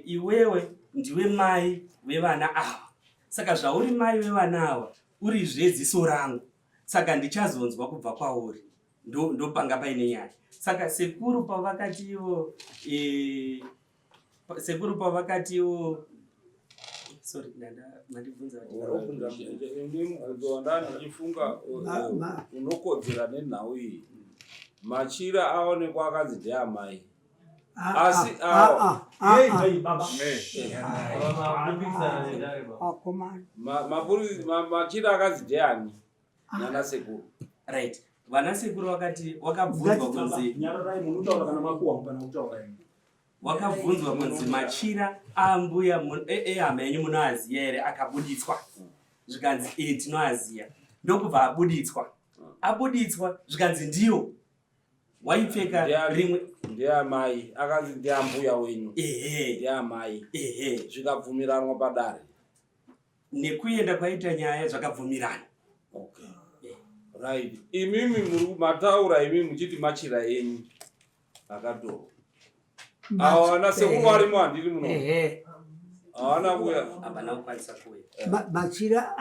[SPEAKER 5] iwewe ndiwe mai vevana ava, saka zvauri mai vevana ava Urizve ziso rangu saka ndichazonzwa kubva kwauri. Ndopanga paine nyaya. Saka sekuru pavakati ivo e, sekuru pavakati ivo sorry mandibvunza
[SPEAKER 3] mubvunzo wandandichifunga unokodzera nenhau iyi machira aonekwa akanzi ndeamai asi machira akanzi ndeani nana sekuru
[SPEAKER 5] right vana sekuru vakati wakabvunzwa kunzi
[SPEAKER 8] nyararai munotaura kana makuwa kana kutaura
[SPEAKER 5] wakabvunzwa kunzi machira ambuya ehama yenyu munoaziya here akabuditswa zvikanzi e tinoaziya ndokubva abuditswa abuditswa zvikanzi ndiwo waipfeka rimwe
[SPEAKER 3] ndeamai akanzi ndeambuya wenyu
[SPEAKER 5] ehe
[SPEAKER 3] ndeamai
[SPEAKER 5] ehe
[SPEAKER 3] zvikabvumiranwa padare
[SPEAKER 5] nekuenda kwaita nyaya zvakabvumirana
[SPEAKER 3] okay right imimi muri mataura imimi muchiti machira enyu akatorwa awo ana sekuru varimo handiri muno hawana kuuya
[SPEAKER 5] havana kukwanisa kuuya
[SPEAKER 2] machira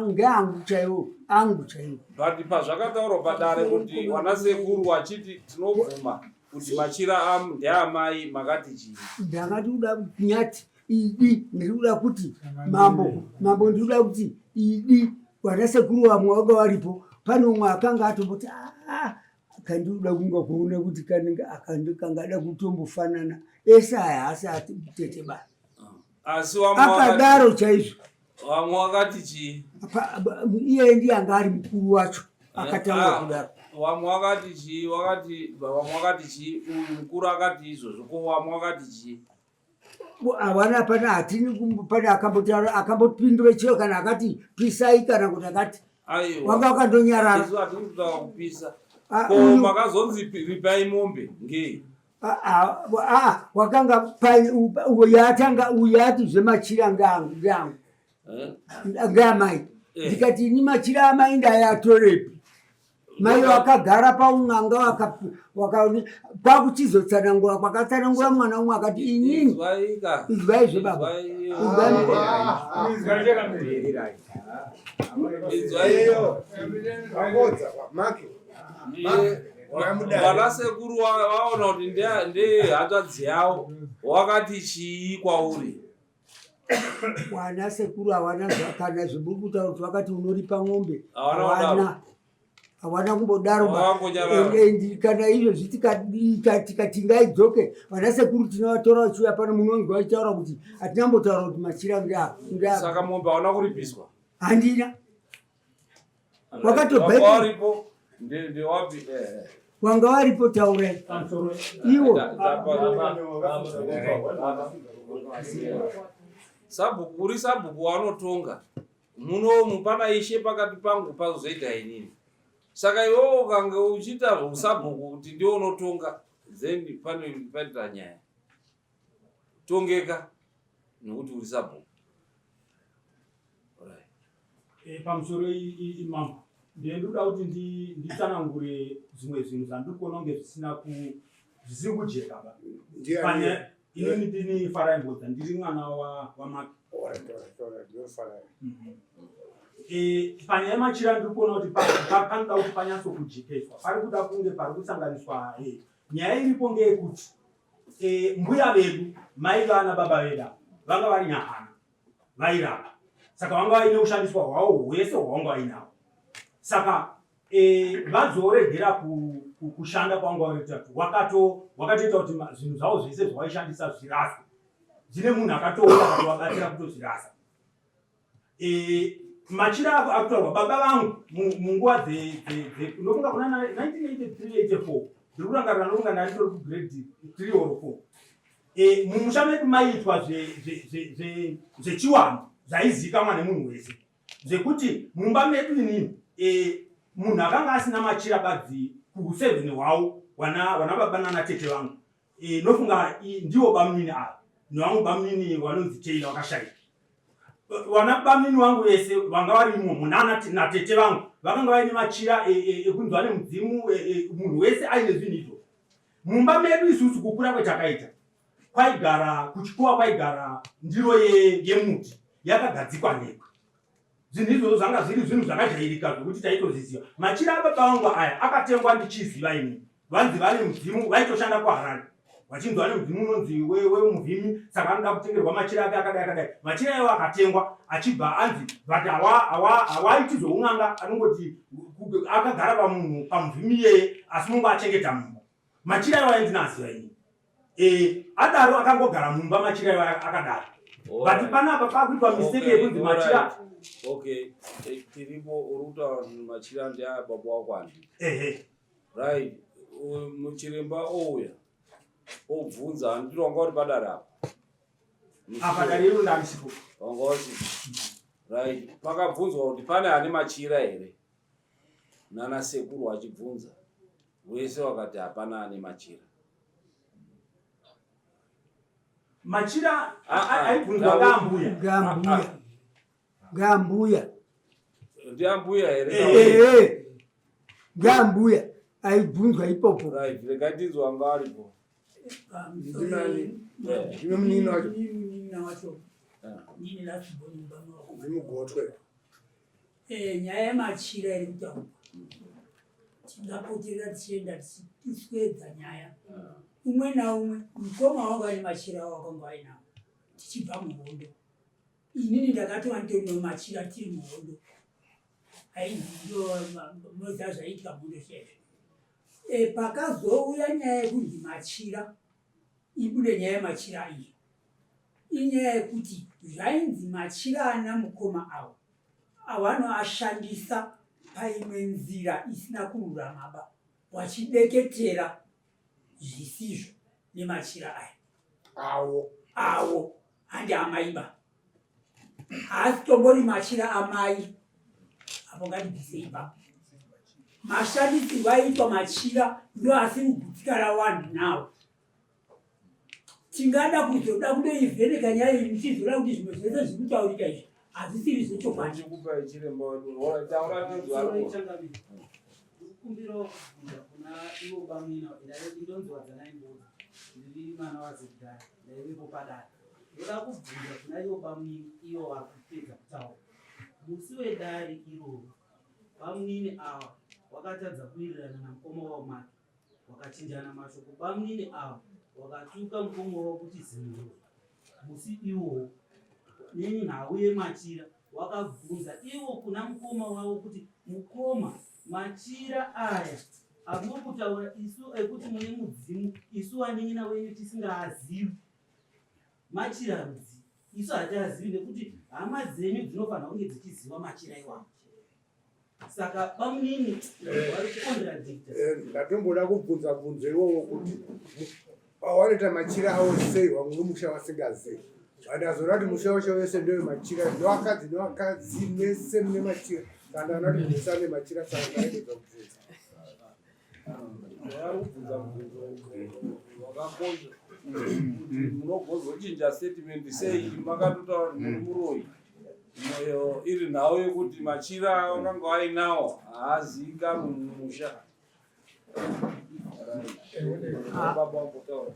[SPEAKER 2] ngeangu chaiwo angu chaiwo
[SPEAKER 3] but pazvakataurwa padare kuti wana sekuru wachiti tinobvuma kuti machira ndeamai makati chii
[SPEAKER 2] ndakati kuda nyati idi ndiri kuda kuti mambo mambo ndiri kuda kuti idi wana sekuru vamwe vanga varipo pane umwe akanga atomboti ah, kandinoda kunga kuona kuti kanenge kangada kutombofanana ese aya haasi ati tete ba
[SPEAKER 3] asi
[SPEAKER 2] akadaro chaizvo
[SPEAKER 3] vamwe wakati chii
[SPEAKER 2] iye ndiye anga ari mukuru wacho akataura
[SPEAKER 3] ah,
[SPEAKER 2] kudaro
[SPEAKER 3] vamwe wakati chii wakati vamwe wakati chii uyu mukuru akati izvozvo ko vamwe wakati chii
[SPEAKER 2] hawana pana hatini pane akambotaura akambopindura chiro kana akati pisai kana kuti akati wanga wakandonyarara
[SPEAKER 3] isu hatiri kutaura kupisa ah, ko makazonzi ripai mombe ngei
[SPEAKER 2] ah, ah, wakanga yatanga uyu ati zvemachira ngeangu ngeangu
[SPEAKER 3] eh?
[SPEAKER 2] ngeamai
[SPEAKER 3] eh.
[SPEAKER 2] ndikati ini machira amai ndayatorepi mai wakagara paun'anga kwakuchizotsanangura kwakatsanangura mwana umwe akati inini izwai zvebaba
[SPEAKER 3] Vana sekuru vaona kuti ndehanzvadzi yavo wakati chii kwauri
[SPEAKER 2] wana sekuru hawana kana zvimuri kutaura kuti vakati unoripa n'ombe hawana hawana kumbodaro kana izvozvi tikati ngaidzoke vana sekuru tinovatora vachiuya pano munonzwa vachitaura kuti hatina kumbotaura kuti machira
[SPEAKER 3] ngeasaka mombe hauna kuripiswa
[SPEAKER 2] handina wakatobva
[SPEAKER 3] ndewapi eh, eh.
[SPEAKER 2] wanga waripo taurai iwo
[SPEAKER 3] sabhuku uri sabhuku wanotonga munomu pana ishe pakati pangu pazoita inini saka iwewo ukange uchiita usabhuku kuti ndiwo unotonga then pane paita nyaya tongeka nokuti uri sabhuku
[SPEAKER 8] Eh, pamusoro imambo ndiye ndikuda kuti nditsanangure zvimwe zvinhu zvandiri kuona kunge zvisina ku zvisiri kujeka ba pane inini ndini farai mbodza ndiri mwana wamake mhm. eh, panyaya yemachira ndiri kuona kuti panoda kuti panyatso kujekeswa pari kuda kunge pari kusanganiswa eh, nyaya iripo ngeyekuti mbuya vedu mai vana baba veda vanga vari nyahana vairapa saka vanga vaine kushandiswa hwavo hwese hwavanga vainavo saka e, vazoregera kushanda kwavanga varikuita kuti wakatoita kuti zvinhu zvavo zvese zvavaishandisa zviraswe zvine munhu akatouya akatovabatsira kutozvirasa e, machira ako akutaurwa baba vangu munguva ndofunga kuna 1983 84 ndiri kurangarira ndofunga ndaitori kugrade 3 or 4 E, mumusha medu maiitwa zvechiwanhu zvaizivikanwa nemunhu wese zvekuti mumba medu inini e, munhu akanga asina machira badzi kuusevheni hwawo wana baba nana tete vangu e, nofunga ndiwo bamunini ava nevangu bamunini vanonzi taylor vakashaika vana bamunini vangu vese vanga vari imomo natete vangu vakanga vaine machira ekunzi vane mudzimu munhu wese aine zvinhu izvo Mumba medu isusu kukura kwetakaita kwaigara kuchikowa kwaigara ndiro yemuti yakagadzikwa nebwe. Zvinhu izvozvo zvanga zviri zvinhu zvakajairika zvekuti taitozviziva. Machira ababa vangu aya akatengwa ndichiziva ini. Vanzi vane mudzimu vaitoshanda kuHarare. Vachinzi vane mudzimu unonzi wemuvhimi saka anoda kutengerwa machira ake akadai akadai. Machira iwo akatengwa achibva anzi but hawaiti zveun'anga anongoti akagara pamunhu pamuvhimi iyeye asi unongo achengeta mumba. Machira iwayo ndinoaziva ini. Eh, adaro akangogara mumba machira iwayo akadaro. But panapa pakuitwa mistake yekunzi machira.
[SPEAKER 3] Okay, eh, tiripo uri kutaura kuti machira ndeaya baba wako handi.
[SPEAKER 8] Ehe.
[SPEAKER 3] Right, muchiremba ouya obvunza handiti wanga uri padare apa.
[SPEAKER 8] Apa dare iro ndandisipo.
[SPEAKER 3] Wanga usipo. Right, pakabvunzwa kuti pane ane machira here? Nana sekuru achibvunza. Wese wakati hapana ane machira.
[SPEAKER 8] Machira aibvunzwa ngaambuya.
[SPEAKER 2] Ngaambuya. Ngaambuya.
[SPEAKER 3] Ndiambuya here?
[SPEAKER 2] Eh. eh. Ngaambuya aibvunzwa ipopo.
[SPEAKER 3] Right, regai tinzwe wanga aripo.
[SPEAKER 1] Ndinani? Ndine munini wacho.
[SPEAKER 9] Munini wacho.
[SPEAKER 1] Ndimugotwe.
[SPEAKER 9] Eh, nyaya yemachira iri kutaurwa tingapoterera tichienda tichiswedza nyaya umwe naumwe mukoma wangu ane machira awo akanga ainawo tichibva muhondo inini ndakatova nditorino machira tiri muhondo ainzi ndo munoziva zvaiitika muhondo zviya izvi e, pakazouya nyaya yekunzi machira ibude nyaya yemachira iyi inyaya yekuti zvainzi machira ana mukoma awo awanoashandisa paimwe nzira isina kururamaba wachideketera zvisizvo nemachira aya
[SPEAKER 1] awo
[SPEAKER 9] awo handi amaiba haasi tombori machira amai apo ngatibvise ipapo mashandisirwo aiitwa machira ndo asiri kugutsikana wanhu nawo tingada kuzoda kudoivheneka nyaya iyi muchizoda kuti zvimwe zvese zviri kutaurika izvi hazvisiri zvechokwadi
[SPEAKER 10] Ndikukumbirawo kubvunza kuna ivo bamnini ndonzi Wadzanai Mbudzi ndiri mwana waZedhaya ndaivepo padare ndoda kubvunza kuna ivo bamnini ivo vari kupedza kutaura musi wedare iroro bamnini ava wakatadza kuwirirana namukoma wavo make wakachinjana mashoko bamnini ava wakatuka mukoma wavo kuti zimuroyi musi iwowo nenhau yemachira wakabvunza ivo kuna mukoma wavo kuti mukoma machira aya amuri kutaura isu ekuti mune mudzimu isu wanin'ina wenyu tisingaazivi machira rudzi isu hatiazivi nekuti hama dzenyu dzinofanira kunge dzichiziva machira iwawo saka bamunini vari kukontradicta
[SPEAKER 1] eh, ndatomboda kubvunza bvunzo iwowo kuti wanoita machira awo sei vamwe vemusha vasingazivi vandazoona kuti musha wacho wese ndewe machira nevakadzi nevakadzi mese mune machira kana ndaona kuti munhu ane machira saka ndaregedza kubvunza
[SPEAKER 3] vari kubvunza mubvunzo wakakosha kuti munogozochinja statement sei makatotaura kuti muri muroyi Moyo iri nhau yekuti machira wakanga wainawo haazivikanwi mumusha. Baba wambotaura.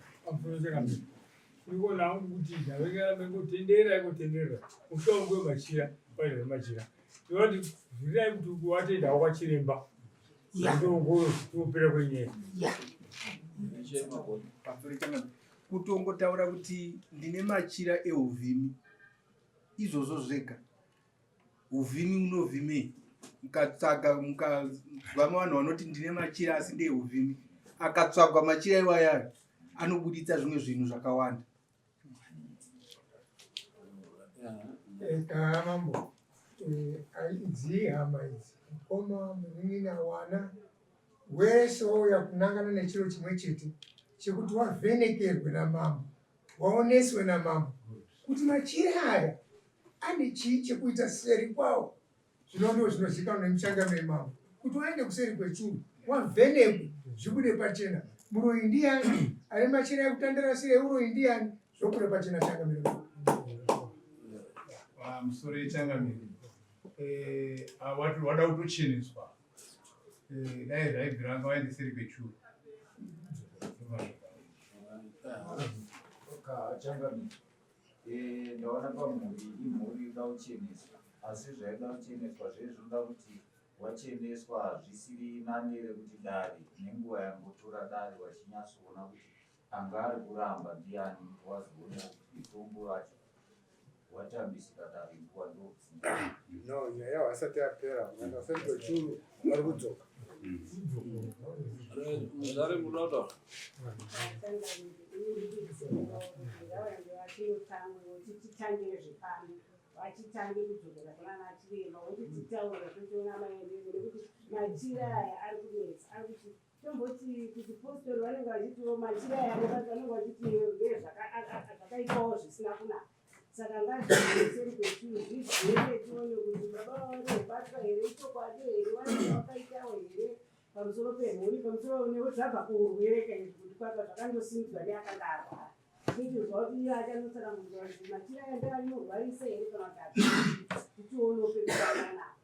[SPEAKER 11] Ndikuona hangu kuti ndavengera mengotenderera ingotenderera musha wangu wemachira paine zvemachira ndinoti vhurirai kuti watendawo kwachiremba ndongopera kwenyaya
[SPEAKER 6] kutongotaura kuti ndine machira euvhimi izvozvo zvega uvhimi unovhimei mukatsvaga mukanzwa vanhu vanoti ndine machira asi ndeuvhimi akatsvagwa machira iwayayo anobuditsa zvimwe zvinhu zvakawanda
[SPEAKER 11] Eka mambo eh, idzi hama idzi mukoma munin'ina wana wese wauya kunangana nechiro chimwe chete chekuti wavhenekerwe namambo waoneswe namambo kuti machira aya ane chii chekuita seri kwawo zvino ndo zvinozikanwa nemuchangano yemambo kuti waende kuseri kwechuru wavhenekwe zvibude pachena muroyi ndiyani ane machira ekutandira siri euroyi ndiyani zvobuda pachena changamiro
[SPEAKER 12] pamusoro yechangamiro eh, wada kutocheneswa eh, dai zvaibvira anga waende seri kwechuru
[SPEAKER 13] Changamire, eh, ndaona pamhuri imhuri inoda kucheneswa. Asi zvaida kucheneswa zve zvinoda kuti wacheneswa hazvisiri nani here kuti dare nenguva yangotora dare wachinyatsoona kuti anga ari kuramba ndiyani kuti wazoona kuti mitombo yacho watambisira dare nguva ndobvunza.
[SPEAKER 1] No, nyaya yawo haisati yapera. Vanhu vaFenton Churu vari kudzoka.
[SPEAKER 3] Muzvare Mudodo.
[SPEAKER 14] Titangire zvepano vachitange kudzokera kuna nachiremba vokuti titaura tochiona maendero nekuti machira aya ari kunetsa ari kuti tomboti kuti postori vanenge vachitiwo machira aya vanenge vachiti ndezvakaitwawo zvisina kunaka saka ngazviseri kwechinhu zvizere tione kuti baba vanobatwa here ichokwadi here vanenge vakaitawo here pamusoro pemhuri pamusoro nekuti zvabva kuurwere kaizvi kuti kwaka zvakandosimudzwa neakanga arwara Tichizwa kuti iye achanotsanangurwa kuti machira aya ndeanorwarisa here kana kuti tichionewo pekutanga napo.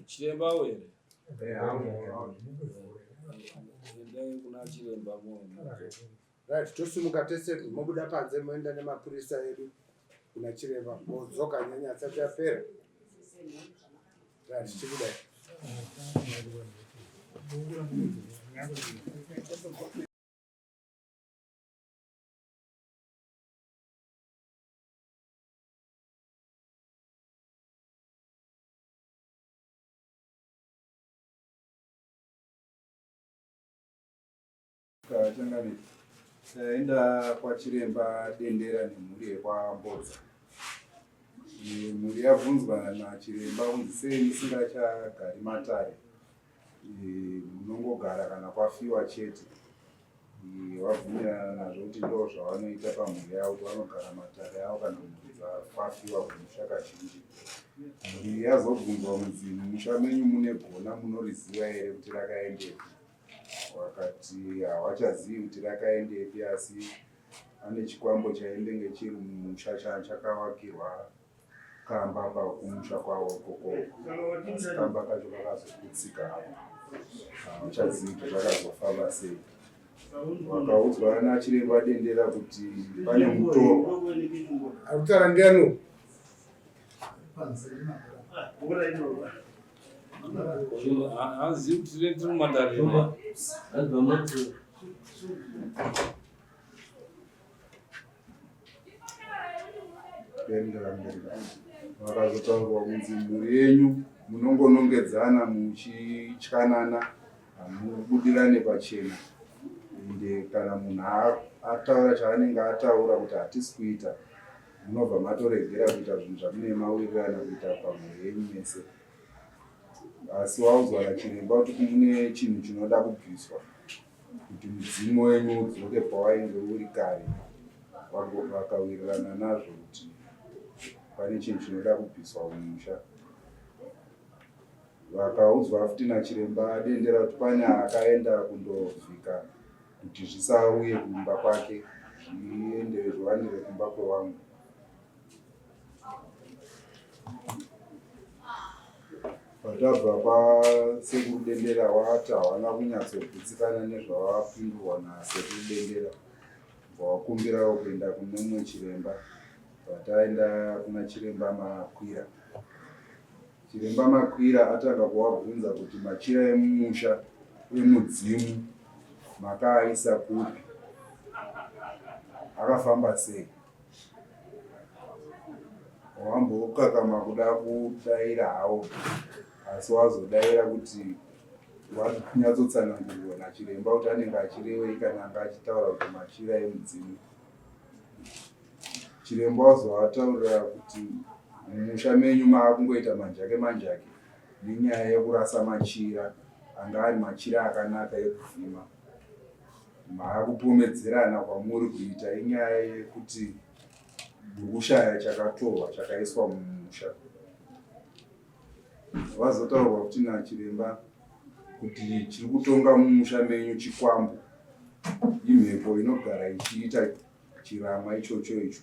[SPEAKER 3] Chiremba here? Endai kuna chiremba muone.
[SPEAKER 1] Right, tosimuka tese mobuda panze moenda nemapurisa edu kuna chiremba modzoka nyanya asati yapera. Right, tichibudai.
[SPEAKER 6] Changamire, taenda kwachiremba Dendera nemhuri yekwaMbodza. Eh, mhuri yabvunzwa nachiremba kunzi sei musingachagari matare, eh, munongogara kana kwafiwa chete. Eh, vabvumirana nazvo kuti ndo zvavanoita pamhuri yavo kuti vanogara matare avo kana mhuri dzakwafiwa kumusha kazhinji. Mhuri yazobvunzwa kunzi mumusha menyu mune gona munoriziva here kuti rakaendepi? Wakati hawachazivi kuti rakaendepi asi ane chikwambo chaimbenge chiri mumusha chakavakirwa kamba pakumusha kwavo ikoko asi kamba kacho kakazoputsika apo hauchazivi kuti zvakazofamba sei. Wakaudzwa nachiremba Dendera kuti pane mutorwa.
[SPEAKER 1] Akutaura ndiani?
[SPEAKER 3] Hanzi kuti tiri mumatare.
[SPEAKER 6] Vakazotaurwa kunzi mhuri yenyu munongonongedzana muchityanana hamubudirane pachena ende kana munhu ataura chaanenge ataura kuti hatisi kuita munobva matoregera kuita zvinhu zvamunenge mawirirana kuita pamhuri yenyu mese asi waudzwa nachiremba kuti mune chinhu chinoda kubviswa kuti mudzimu wenyu udzoke pawainge uri kare vakawirirana nazvo kuti pane chinhu chinoda kubviswa mumusha vakaudzwa futi nachiremba dendera kuti pane akaenda kundovhika kuti zvisauye kumba kwake zviende zviwanire kumba kwewangu Patabva kwasekuru Dendera wati hawana kunyatsogutsikana nezvawapindurwa nasekuru Dendera bva wakumbirawo kuenda kune mumwe chiremba bva kuna chiremba Makwira. Chiremba Makwira atanga kuwabvunza kuti machira emumusha emudzimu makaaisa kupi akafamba sei. Wambokakama kuda kudaira hawo asi wazodaira kuti wanyatsotsanangurirwa nachiremba kuti anenge achirevei kana anga achitaura kuti machira emudzimu. Chiremba wazoataurira kuti mumusha menyu maakungoita manjake manjake nenyaya yekurasa machira anga ari machira akanaka ekuvhima. Maakupomedzerana kwamuri kuita inyaya yekuti murikushaya chakatorwa chakaiswa mumusha. Vazotaurwa kuti nachiremba kuti chiri kutonga mumusha menyu chikwambo imhepo inogara ichiita chirama ichocho icho.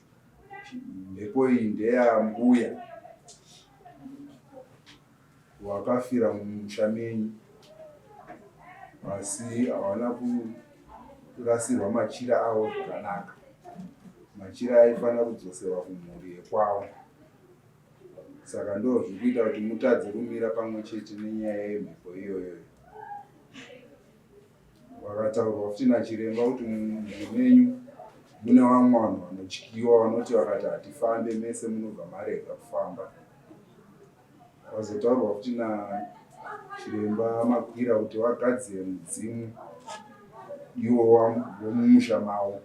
[SPEAKER 6] Mhepo iyi ndeyambuya Wakafira mumusha menyu asi hawana kurasirwa machira avo zvakanaka. Machira aifanira kudzoserwa kumhuri yekwavo. Saka ndoo zviri kuita kuti mutadze kumira pamwe chete nenyaya yemhepo iyoyo. Vakataurwa futi nachiremba kuti mumhuri menyu mune vamwe vanhu vanotyiwa vanoti vakati hatifambe mese munobva marega kufamba. Vazotaurwa futi nachiremba Makwira kuti vagadzire mudzimu iwo wemumusha mavo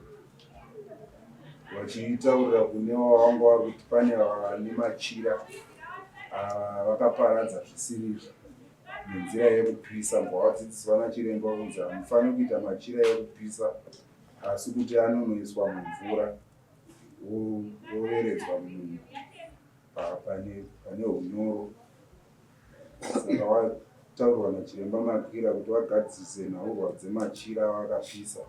[SPEAKER 6] vachitaurira kune vavanga vari kuti pane vane machira vakaparadza zvisirizvo nenzira yekupisa mbwa vadzidziswa nachiremba kunzi hamufaniri kuita machira ekupisa asi kuti anonoiswa mumvura woveredzwa munhu pane pane hunyoro saka wataurwa nachiremba Makwira kuti vagadzise nhaurwa dzemachira avakapisa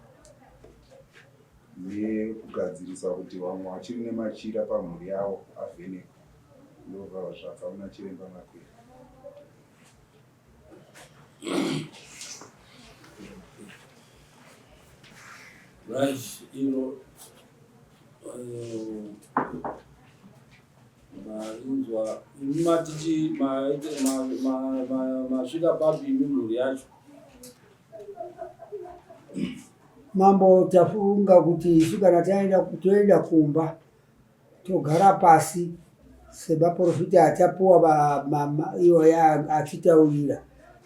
[SPEAKER 6] nekugadzirisa kuti vamwe vachiri nemachira pamhuri yavo avhenekwe ndobva zvabva kuna chiremba Makwira.
[SPEAKER 3] Right, iro Mainzwa imi matichi masvika papi imi mhuri yacho?
[SPEAKER 2] Mambo tafunga kuti isu kana taenda toenda kumba togara pasi semaporofita atapuwa iwaya achitaurira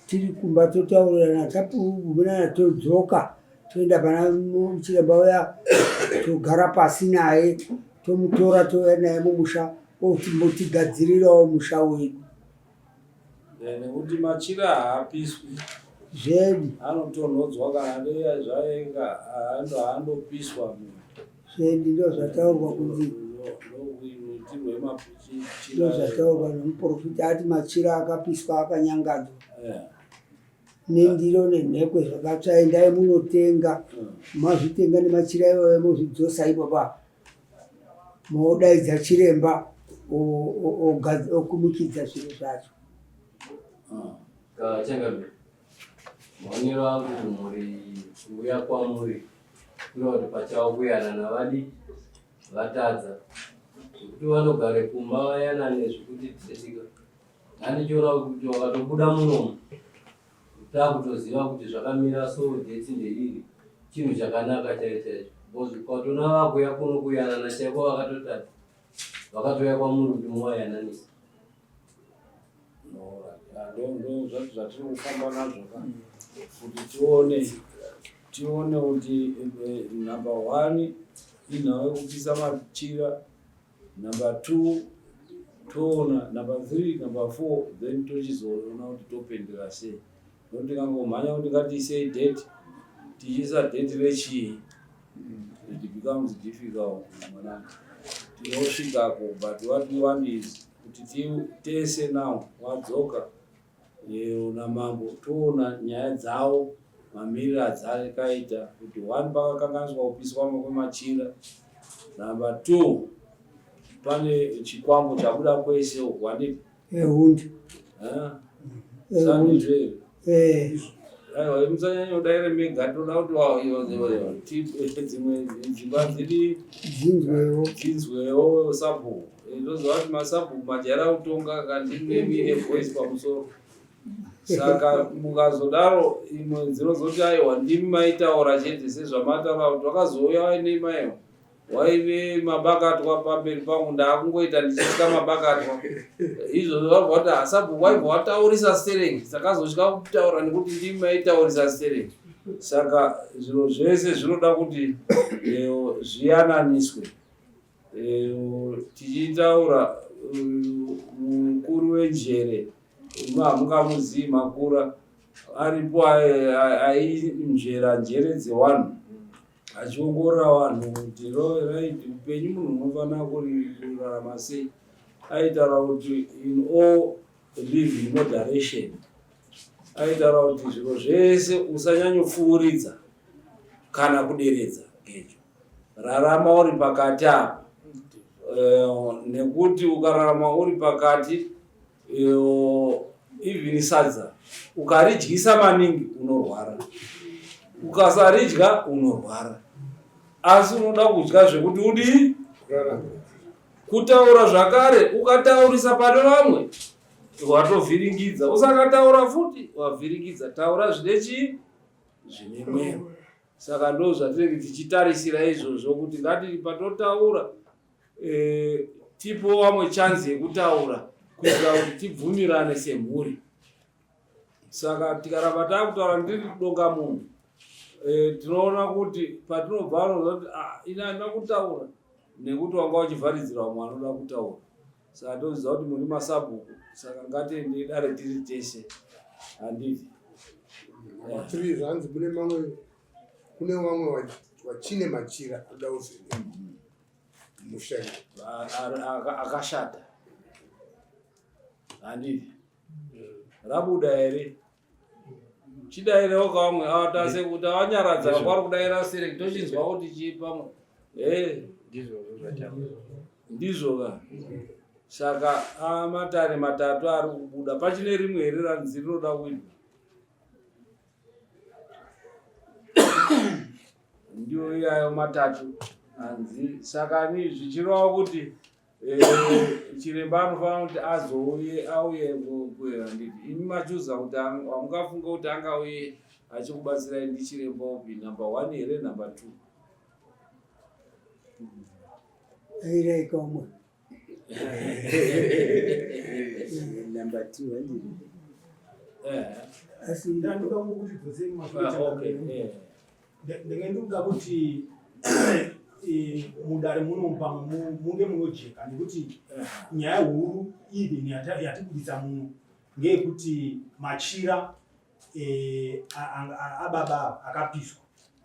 [SPEAKER 2] tiri kumba totaurirana tapugumirana todzoka toenda pana chiremba uya togara pasi naye tomutora touya naye mumusha otimbotigadzirirawo musha wedu
[SPEAKER 3] eh, nekuti machira haapiswi
[SPEAKER 2] zvedi
[SPEAKER 3] anotonhodzwa kana dei zvaenga haandopiswa
[SPEAKER 2] zvedi ndo zvataurwa kunzi ndo zvataurwa nemuprofita ati machira akapiswa akanyangadzwa eh. Nendiro nenhekwe zvakatsva endai munotenga mazvitenga nemachira iwayo mozvidzosa ipapa modaidza chiremba okumikidza zviro zvacho.
[SPEAKER 7] Changamire, maonero angu mhuri kuuya kwamuri kureva kuti pachavo kuyanana vadi vatadza zvekuti vanogare kumba vayanane zvekuti tisetika Ndandichiona kuti wakatobuda munomu takutoziva kuti zvakamira so date ndeiri chinhu chakanaka chaicho chaicho because ukatoona vakuya kuno kuyanana chaiko vakatotadza vakatouya kwamuri kuti muvayananisa
[SPEAKER 3] Ndo zvatiri kufamba nazvo ka kuti tione tione kuti eh, number one inhau yekupisa machira Number 2 toona number 3 number 4 then tochizoona kuti topendera sei nokuti tikangomhanya kuti ngatiisei date tichiisa date rechii it becomes difficult mwanangu tinosvikako but what we want is kuti tese now wadzoka namambo toona nyaya dzavo mamiriro adzakaita kuti one pakakanganiswa kupiswa kwemachira number two pane chikwambo chabuda kwese uku handiti
[SPEAKER 2] ehundi
[SPEAKER 3] sandizvo eh. aiwa musanyanya kudaire mega toda kuti dzimwe dzimba dzidi
[SPEAKER 2] dzinzwewo
[SPEAKER 3] dzinzwewo sabhuku Ndoziva kuti masabhuku majaira kutonga kandimemire voice pamusoro saka mukazodaro imwe dzinozoti aiwa ndimi maitaura chete sezvamataura kuti vakazouya vaine maiwa waive mabakatwa pamberi pangu ndaakungoita ndichitya mabakatwa izvozvo vabva vati hasabhuku waibva wataurisa stereki takazotya kutaura nekuti ndimi maitaurisa stereki saka zviro zvese zvinoda kuti eh, zviyananiswe Eh, tichitaura eh, mukuru wenjere hamungamuzivi makura aripo ainzvera njere dzevanhu achiongorora vanhu kuti right upenyu munhu unofanira kurarama sei aitaura kuti in all live in moderation aitaura kuti zviro zvese usanyanyopfuuridza kana kuderedza gejo Rarama uri pakati apa eh, nekuti ukararama uri pakati eh, even sadza ukaridyisa maningi unorwara, ukasaridya unorwara, asi unoda kudya zvekuti udii. Kutaura zvakare ukataurisa pane vamwe watovhiringidza, usakataura futi wavhiringidza. Taura zvine chii? Zvine mwero. Saka ndo zvatinenge tichitarisira izvozvo kuti ngati patotaura e, tipo vamwe chanzi yekutaura kuitira kuti tibvumirane semhuri. Saka tikaramba takutaura ndiri kudonga munhu e, tinoona kuti patinobva anoziva kuti ah, ini handina kutaura nekuti wanga uchivharidzira vamwe vanoda kutaura. Saka toziva kuti muri masabhuku, saka ngatiende dare tiri tese, handiti?
[SPEAKER 1] Tiri zvanzi kune mamwe kune vamwe vachine machira anoda kuvhenekwa musha
[SPEAKER 3] akashata, handiti? Rabuda here? Chidairewo kamwe awatase kuti awanyaradza kwari kudaira sere tochinzwa kuti chii pamwe. Eh, ndizvo ka. Saka amatare matatu ari kubuda pachine rimwe here ranzi rinoda kuitwa? Ndiwo iyayo matatu anzi saka ni zvichireva kuti Eh, chiremba anofanira kuti azouye auye kuhanditi imi machuza kuti hamungafunge kuti angauye achikubatsirai ndichiremba upi number one here number two
[SPEAKER 2] airaikomwe
[SPEAKER 4] number two handiti
[SPEAKER 3] eh.
[SPEAKER 2] asi
[SPEAKER 8] ndandoda kuti dzosei mumashure
[SPEAKER 3] ah, okay eh.
[SPEAKER 8] Ndenge ndikuda kuti eh, mudare muno pamwe munge munojeka nekuti nyaya huru even yatibudisa muno ngeyekuti machira eh, ababa akapiswa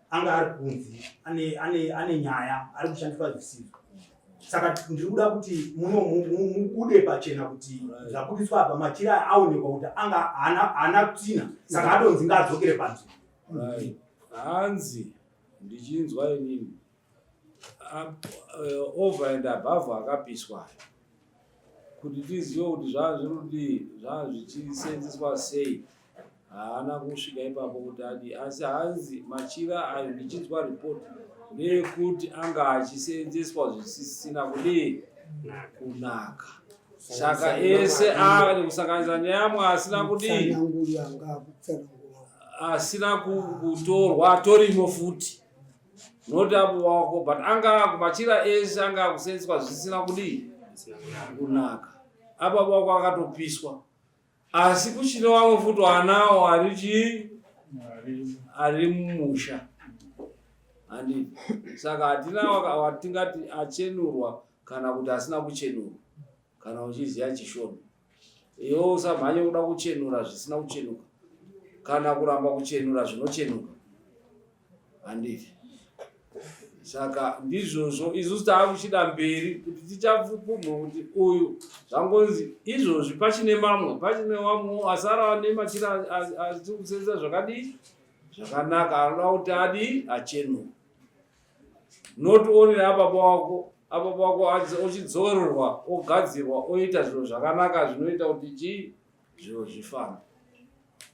[SPEAKER 8] anga ari kunzi ane nyaya ari kushandiswa zvisizvo saka ndiri kuda kuti muno mubude pachena kuti zvabudiswa apa machira aonekwa kuti anga haana tsvina saka atonzi ngaadzokere panzvimbo
[SPEAKER 3] Right. Hanzi ndichinzwa inini eh, over and above akapiswa kuti tizive kuti zvaa zviri kudii zvaa zvichisenzeswa sei haana kusvika ipapo kuti adii asi hanzi machira ayo ndichinzwa report ndeyekuti anga achisenzeswa zvisisina kudii kunaka saka ese ari kusanganisa neamwe asina kudii asina kutorwa atorimo futi not apo wako but anga kumachira ese anga akusenzeswa zvisina kudii kunaka apa wako akatopiswa asi kuchine wamwe futi wanawo ari chii ari mumusha handiti saka hatina watingati achenurwa kana kuti asina kuchenurwa kana uchiziva chishona iwe usamhanye kuda kuchenura zvisina kuchenuka kana kuramba kuchenura zvinochenuka handiti saka ndizvozvo isusu taakuchida mberi kuti tichapfupumwe kuti uyu zvangonzi izvozvi pachine mamwe pachine wamwe asara nemachira asiri kusenzesa zvakadii zvakanaka anoda kuti adii achenuka not only ababa wako ababa wako ochidzorerwa ogadzirwa oita zviro zvakanaka zvinoita kuti chii zviro zvifambe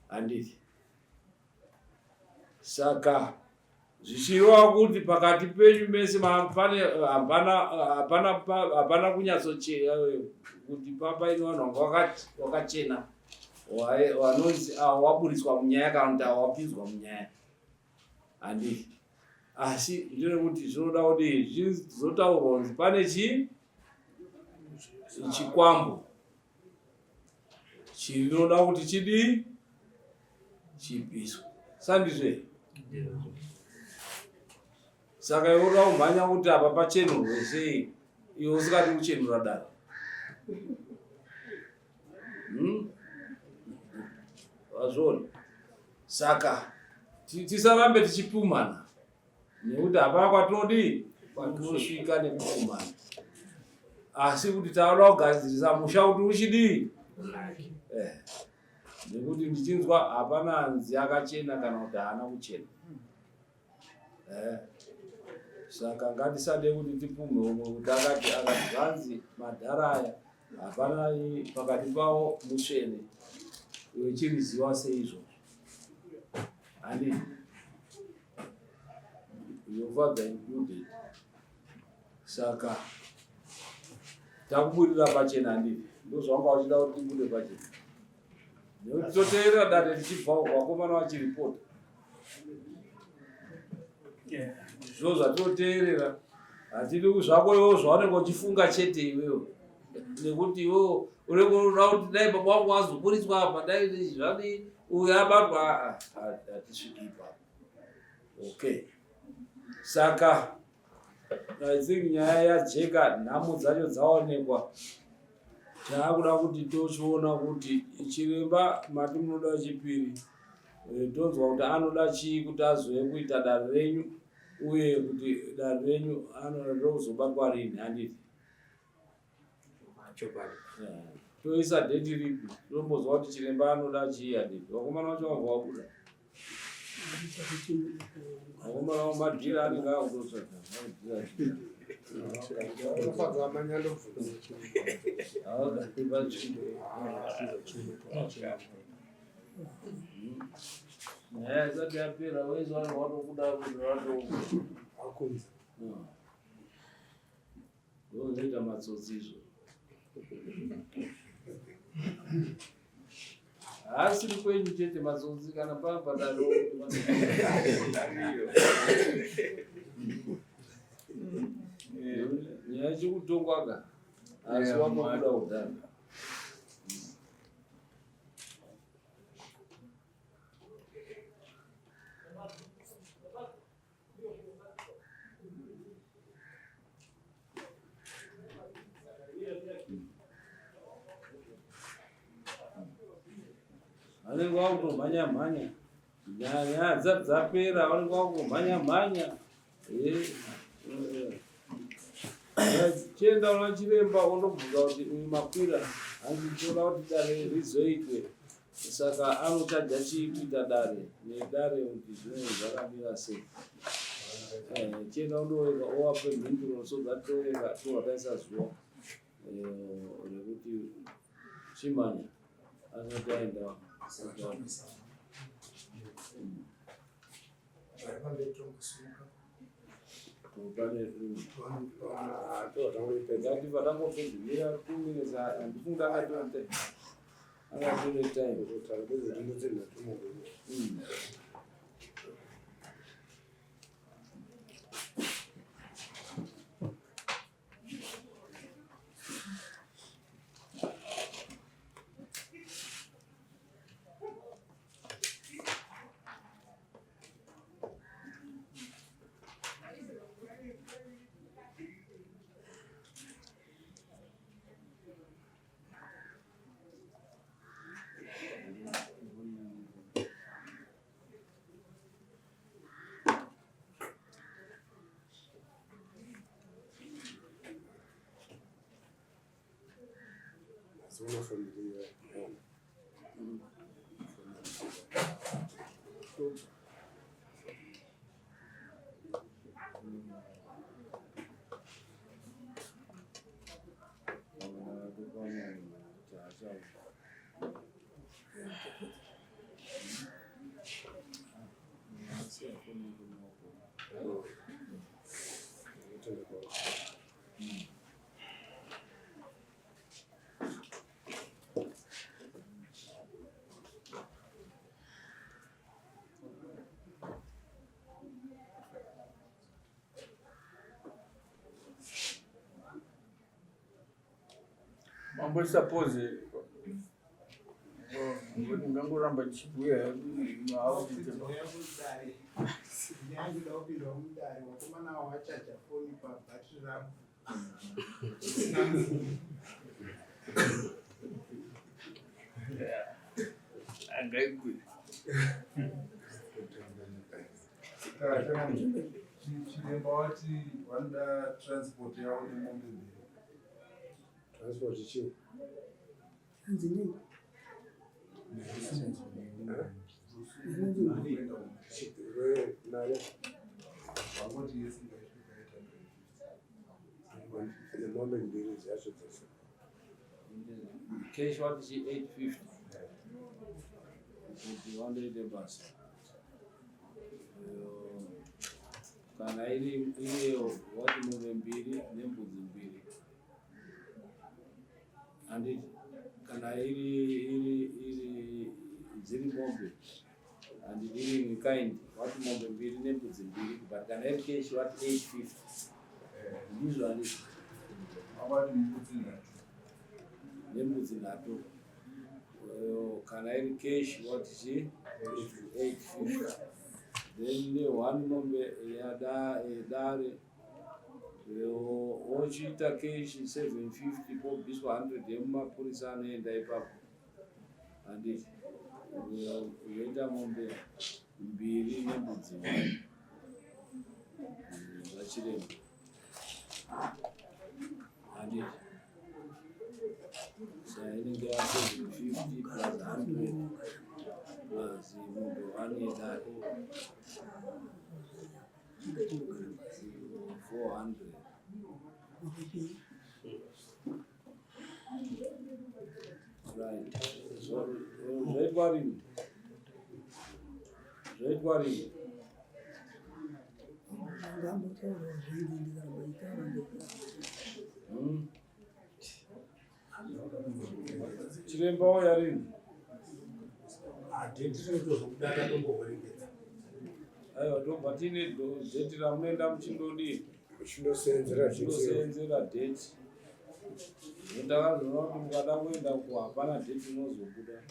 [SPEAKER 3] handiti saka zvichireva kuti pakati penyu mese pane hapana hapana hapana kunyatsochena kuti papaine vanhu vanga wakachena vanonzi awo waburitswa munyaya kana kuti awo wapinzwa munyaya handiti asi ndinekuti zvinoda kuti zvizotaurwa kunzi pane chii chikwambo chinoda kuti chidii chipiswe sandizvo here saka iwe unoda kumhanya kuti apa pachenurwe sei iwe usingadi kuchenura dare hmm? Wazviona? Saka tisarambe tichipumana nekuti hapana kwatinodii kwatinosvika nekupumana asi kuti tauda kugadzirisa musha kuti uchidii eh, nekuti ndichinzwa hapana hanzi akachena kana kuti haana kuchena eh, saka ngatisade kuti tipumhe umwe kuti akati akati zvanzi madhara aya hapana pakati pavo mutsvene iwe chiriziwa seizvozvo Ani your father included. Saka Takuburira pachena handiti? Ndozvanga vachida kuti tibude pachena. Nekuti toteerera dare tichibva uko vakomana vachiripota. Zvo zvatinoteerera hatidi zvako iwewo zvaunenge uchifunga chete iwewe. Nekuti iwewo unenge unoda kuti dai baba vangu vazoburitswa apa dai zvadii uyu abatwa hatisviki ipapo. Okay. Saka I think nyaya yajeka, nhamo dzacho dzaonekwa. Taakuda kuti tochiona kuti chiremba mati munoda chipiri eh, tonzwa kuti anoda chii kuti azove kuita dare renyu uye kuti dare renyu anoda ndokuzobatwa rini handiti?
[SPEAKER 4] Chokwadi.
[SPEAKER 3] Toisa date ripi? Tombozwa kuti chiremba anoda chii handiti? Vakomana vacho vabva vabuda. Vakomana vavo madhira anenge akutotsvaga. Nyaya isati yapera wese vanenge vatokuda kuti vatokunza. Ndozoita matsotsi izvo. Haasiri kwenyu chete matsotsi kana papadaro. Nyaya chekutongwa ka. Asi watobuda kudhara. Vanenge vakutomhanya mhanya nyaya dzati dzapera vanenge vakutomhanya mhanya eh, eh. Chienda una chiremba ondobvunza kuti uyu makwira hanzi toda kuti dare rizoitwe Saka anochaja chii kuita dare nedare kuti zvinenge zvakamira sei? Eh, chienda undoverenga owape mhinduro so that toverenga tobva taisa zuva eh, rekuti chimanya asati aenda Ngati patangopedzimira 2 minutes handifungi akatoite akatore time.
[SPEAKER 6] Mambo suppose ndingangoramba ndichibhuya
[SPEAKER 15] Ndinoda kupinda mudare vakomana wachaja foni pabhatiri rangu.
[SPEAKER 6] Angaigwe.
[SPEAKER 12] Chiremba wati vanoda transport yavo nemombe mbiri.
[SPEAKER 1] Transport chii?
[SPEAKER 2] Hanzi nei?
[SPEAKER 1] Mari.
[SPEAKER 12] Vangoti yese ngaisvika 850.
[SPEAKER 1] Nemombe mbiri dzacho dzese.
[SPEAKER 3] Cash wati chi 850 kuti vandoite basa. Kana iri iriyo wati mombe mbiri nembudzi mbiri. Handiti kana iri iri iri dziri mombe handiti iri in kind wati mombe mbiri nembudzi mbiri but kana iri cash wati 850 ndizvo handiti?
[SPEAKER 12] Wati mbudzi nhatu.
[SPEAKER 3] Nembudzi nhatu. Kana iri cash wati chi 850 then ne one mombe yedare wochiita cash 750 pobviswa 100 yemumapurisa anoenda ipapo handiti yoita mombe mbiri nembudzi one zvachiremba handiti saka inenge ya 750 plus 100 plus mombe one yedare 400. Right. Zvaitwa rini? Zvaitwa rini? Chiremba wauya rini?
[SPEAKER 8] Dheti rinotozobuda tatomboverengedza.
[SPEAKER 3] Aiwa, tobva tiine dheti ramunoenda muchindodii?
[SPEAKER 1] Muchindosenzera dheti.
[SPEAKER 3] Muchindosenzera dheti. Ndakazoona kuti mukada kuenda uko hapana dheti rinozobuda.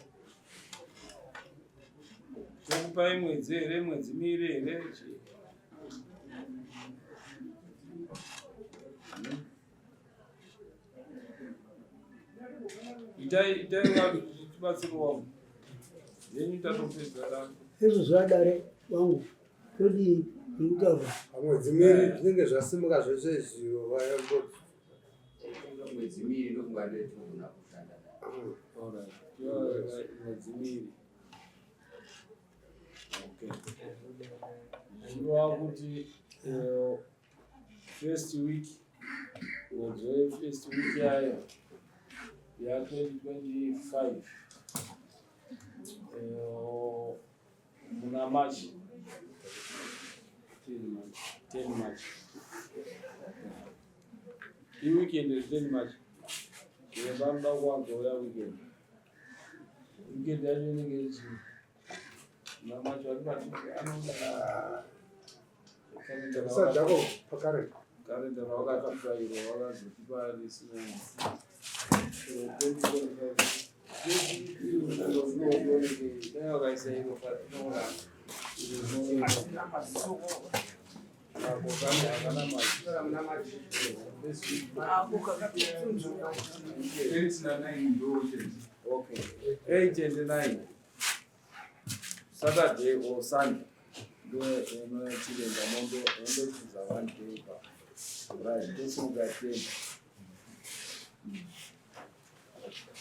[SPEAKER 3] Tokupai mwedzi here, mwedzi miiri here? Itai itai vanhu tibatsire wangu. Yenyu tatopedza tangu.
[SPEAKER 2] Izvo zvadare wangu todii ndikutaura.
[SPEAKER 1] Pamwedzi miiri zvinenge zvasimuka zvese izvi vayambo.
[SPEAKER 16] Mwedzi miiri ndokunga ndetogona kushanda nayo.
[SPEAKER 3] Alright. Mwedzi miiri. Okay. Zvichireva kuti first week mwedzi wefirst week yayo ya 2025 muna March 10 March iweekend 10 March chiremba anoda kuwanzouya weekend weekend yacho inenge ichi muna March vari pati anoda
[SPEAKER 1] Sadako pakare.
[SPEAKER 3] Kalenda ravakatipa iro vakazotipa risina dai vakaisa iro
[SPEAKER 12] Eight na nine ndo weekend.
[SPEAKER 3] Okay, 8 and 9 Saturday or Sunday ndo inochiremba mondo ondochuza one day pa right tosimuka 10.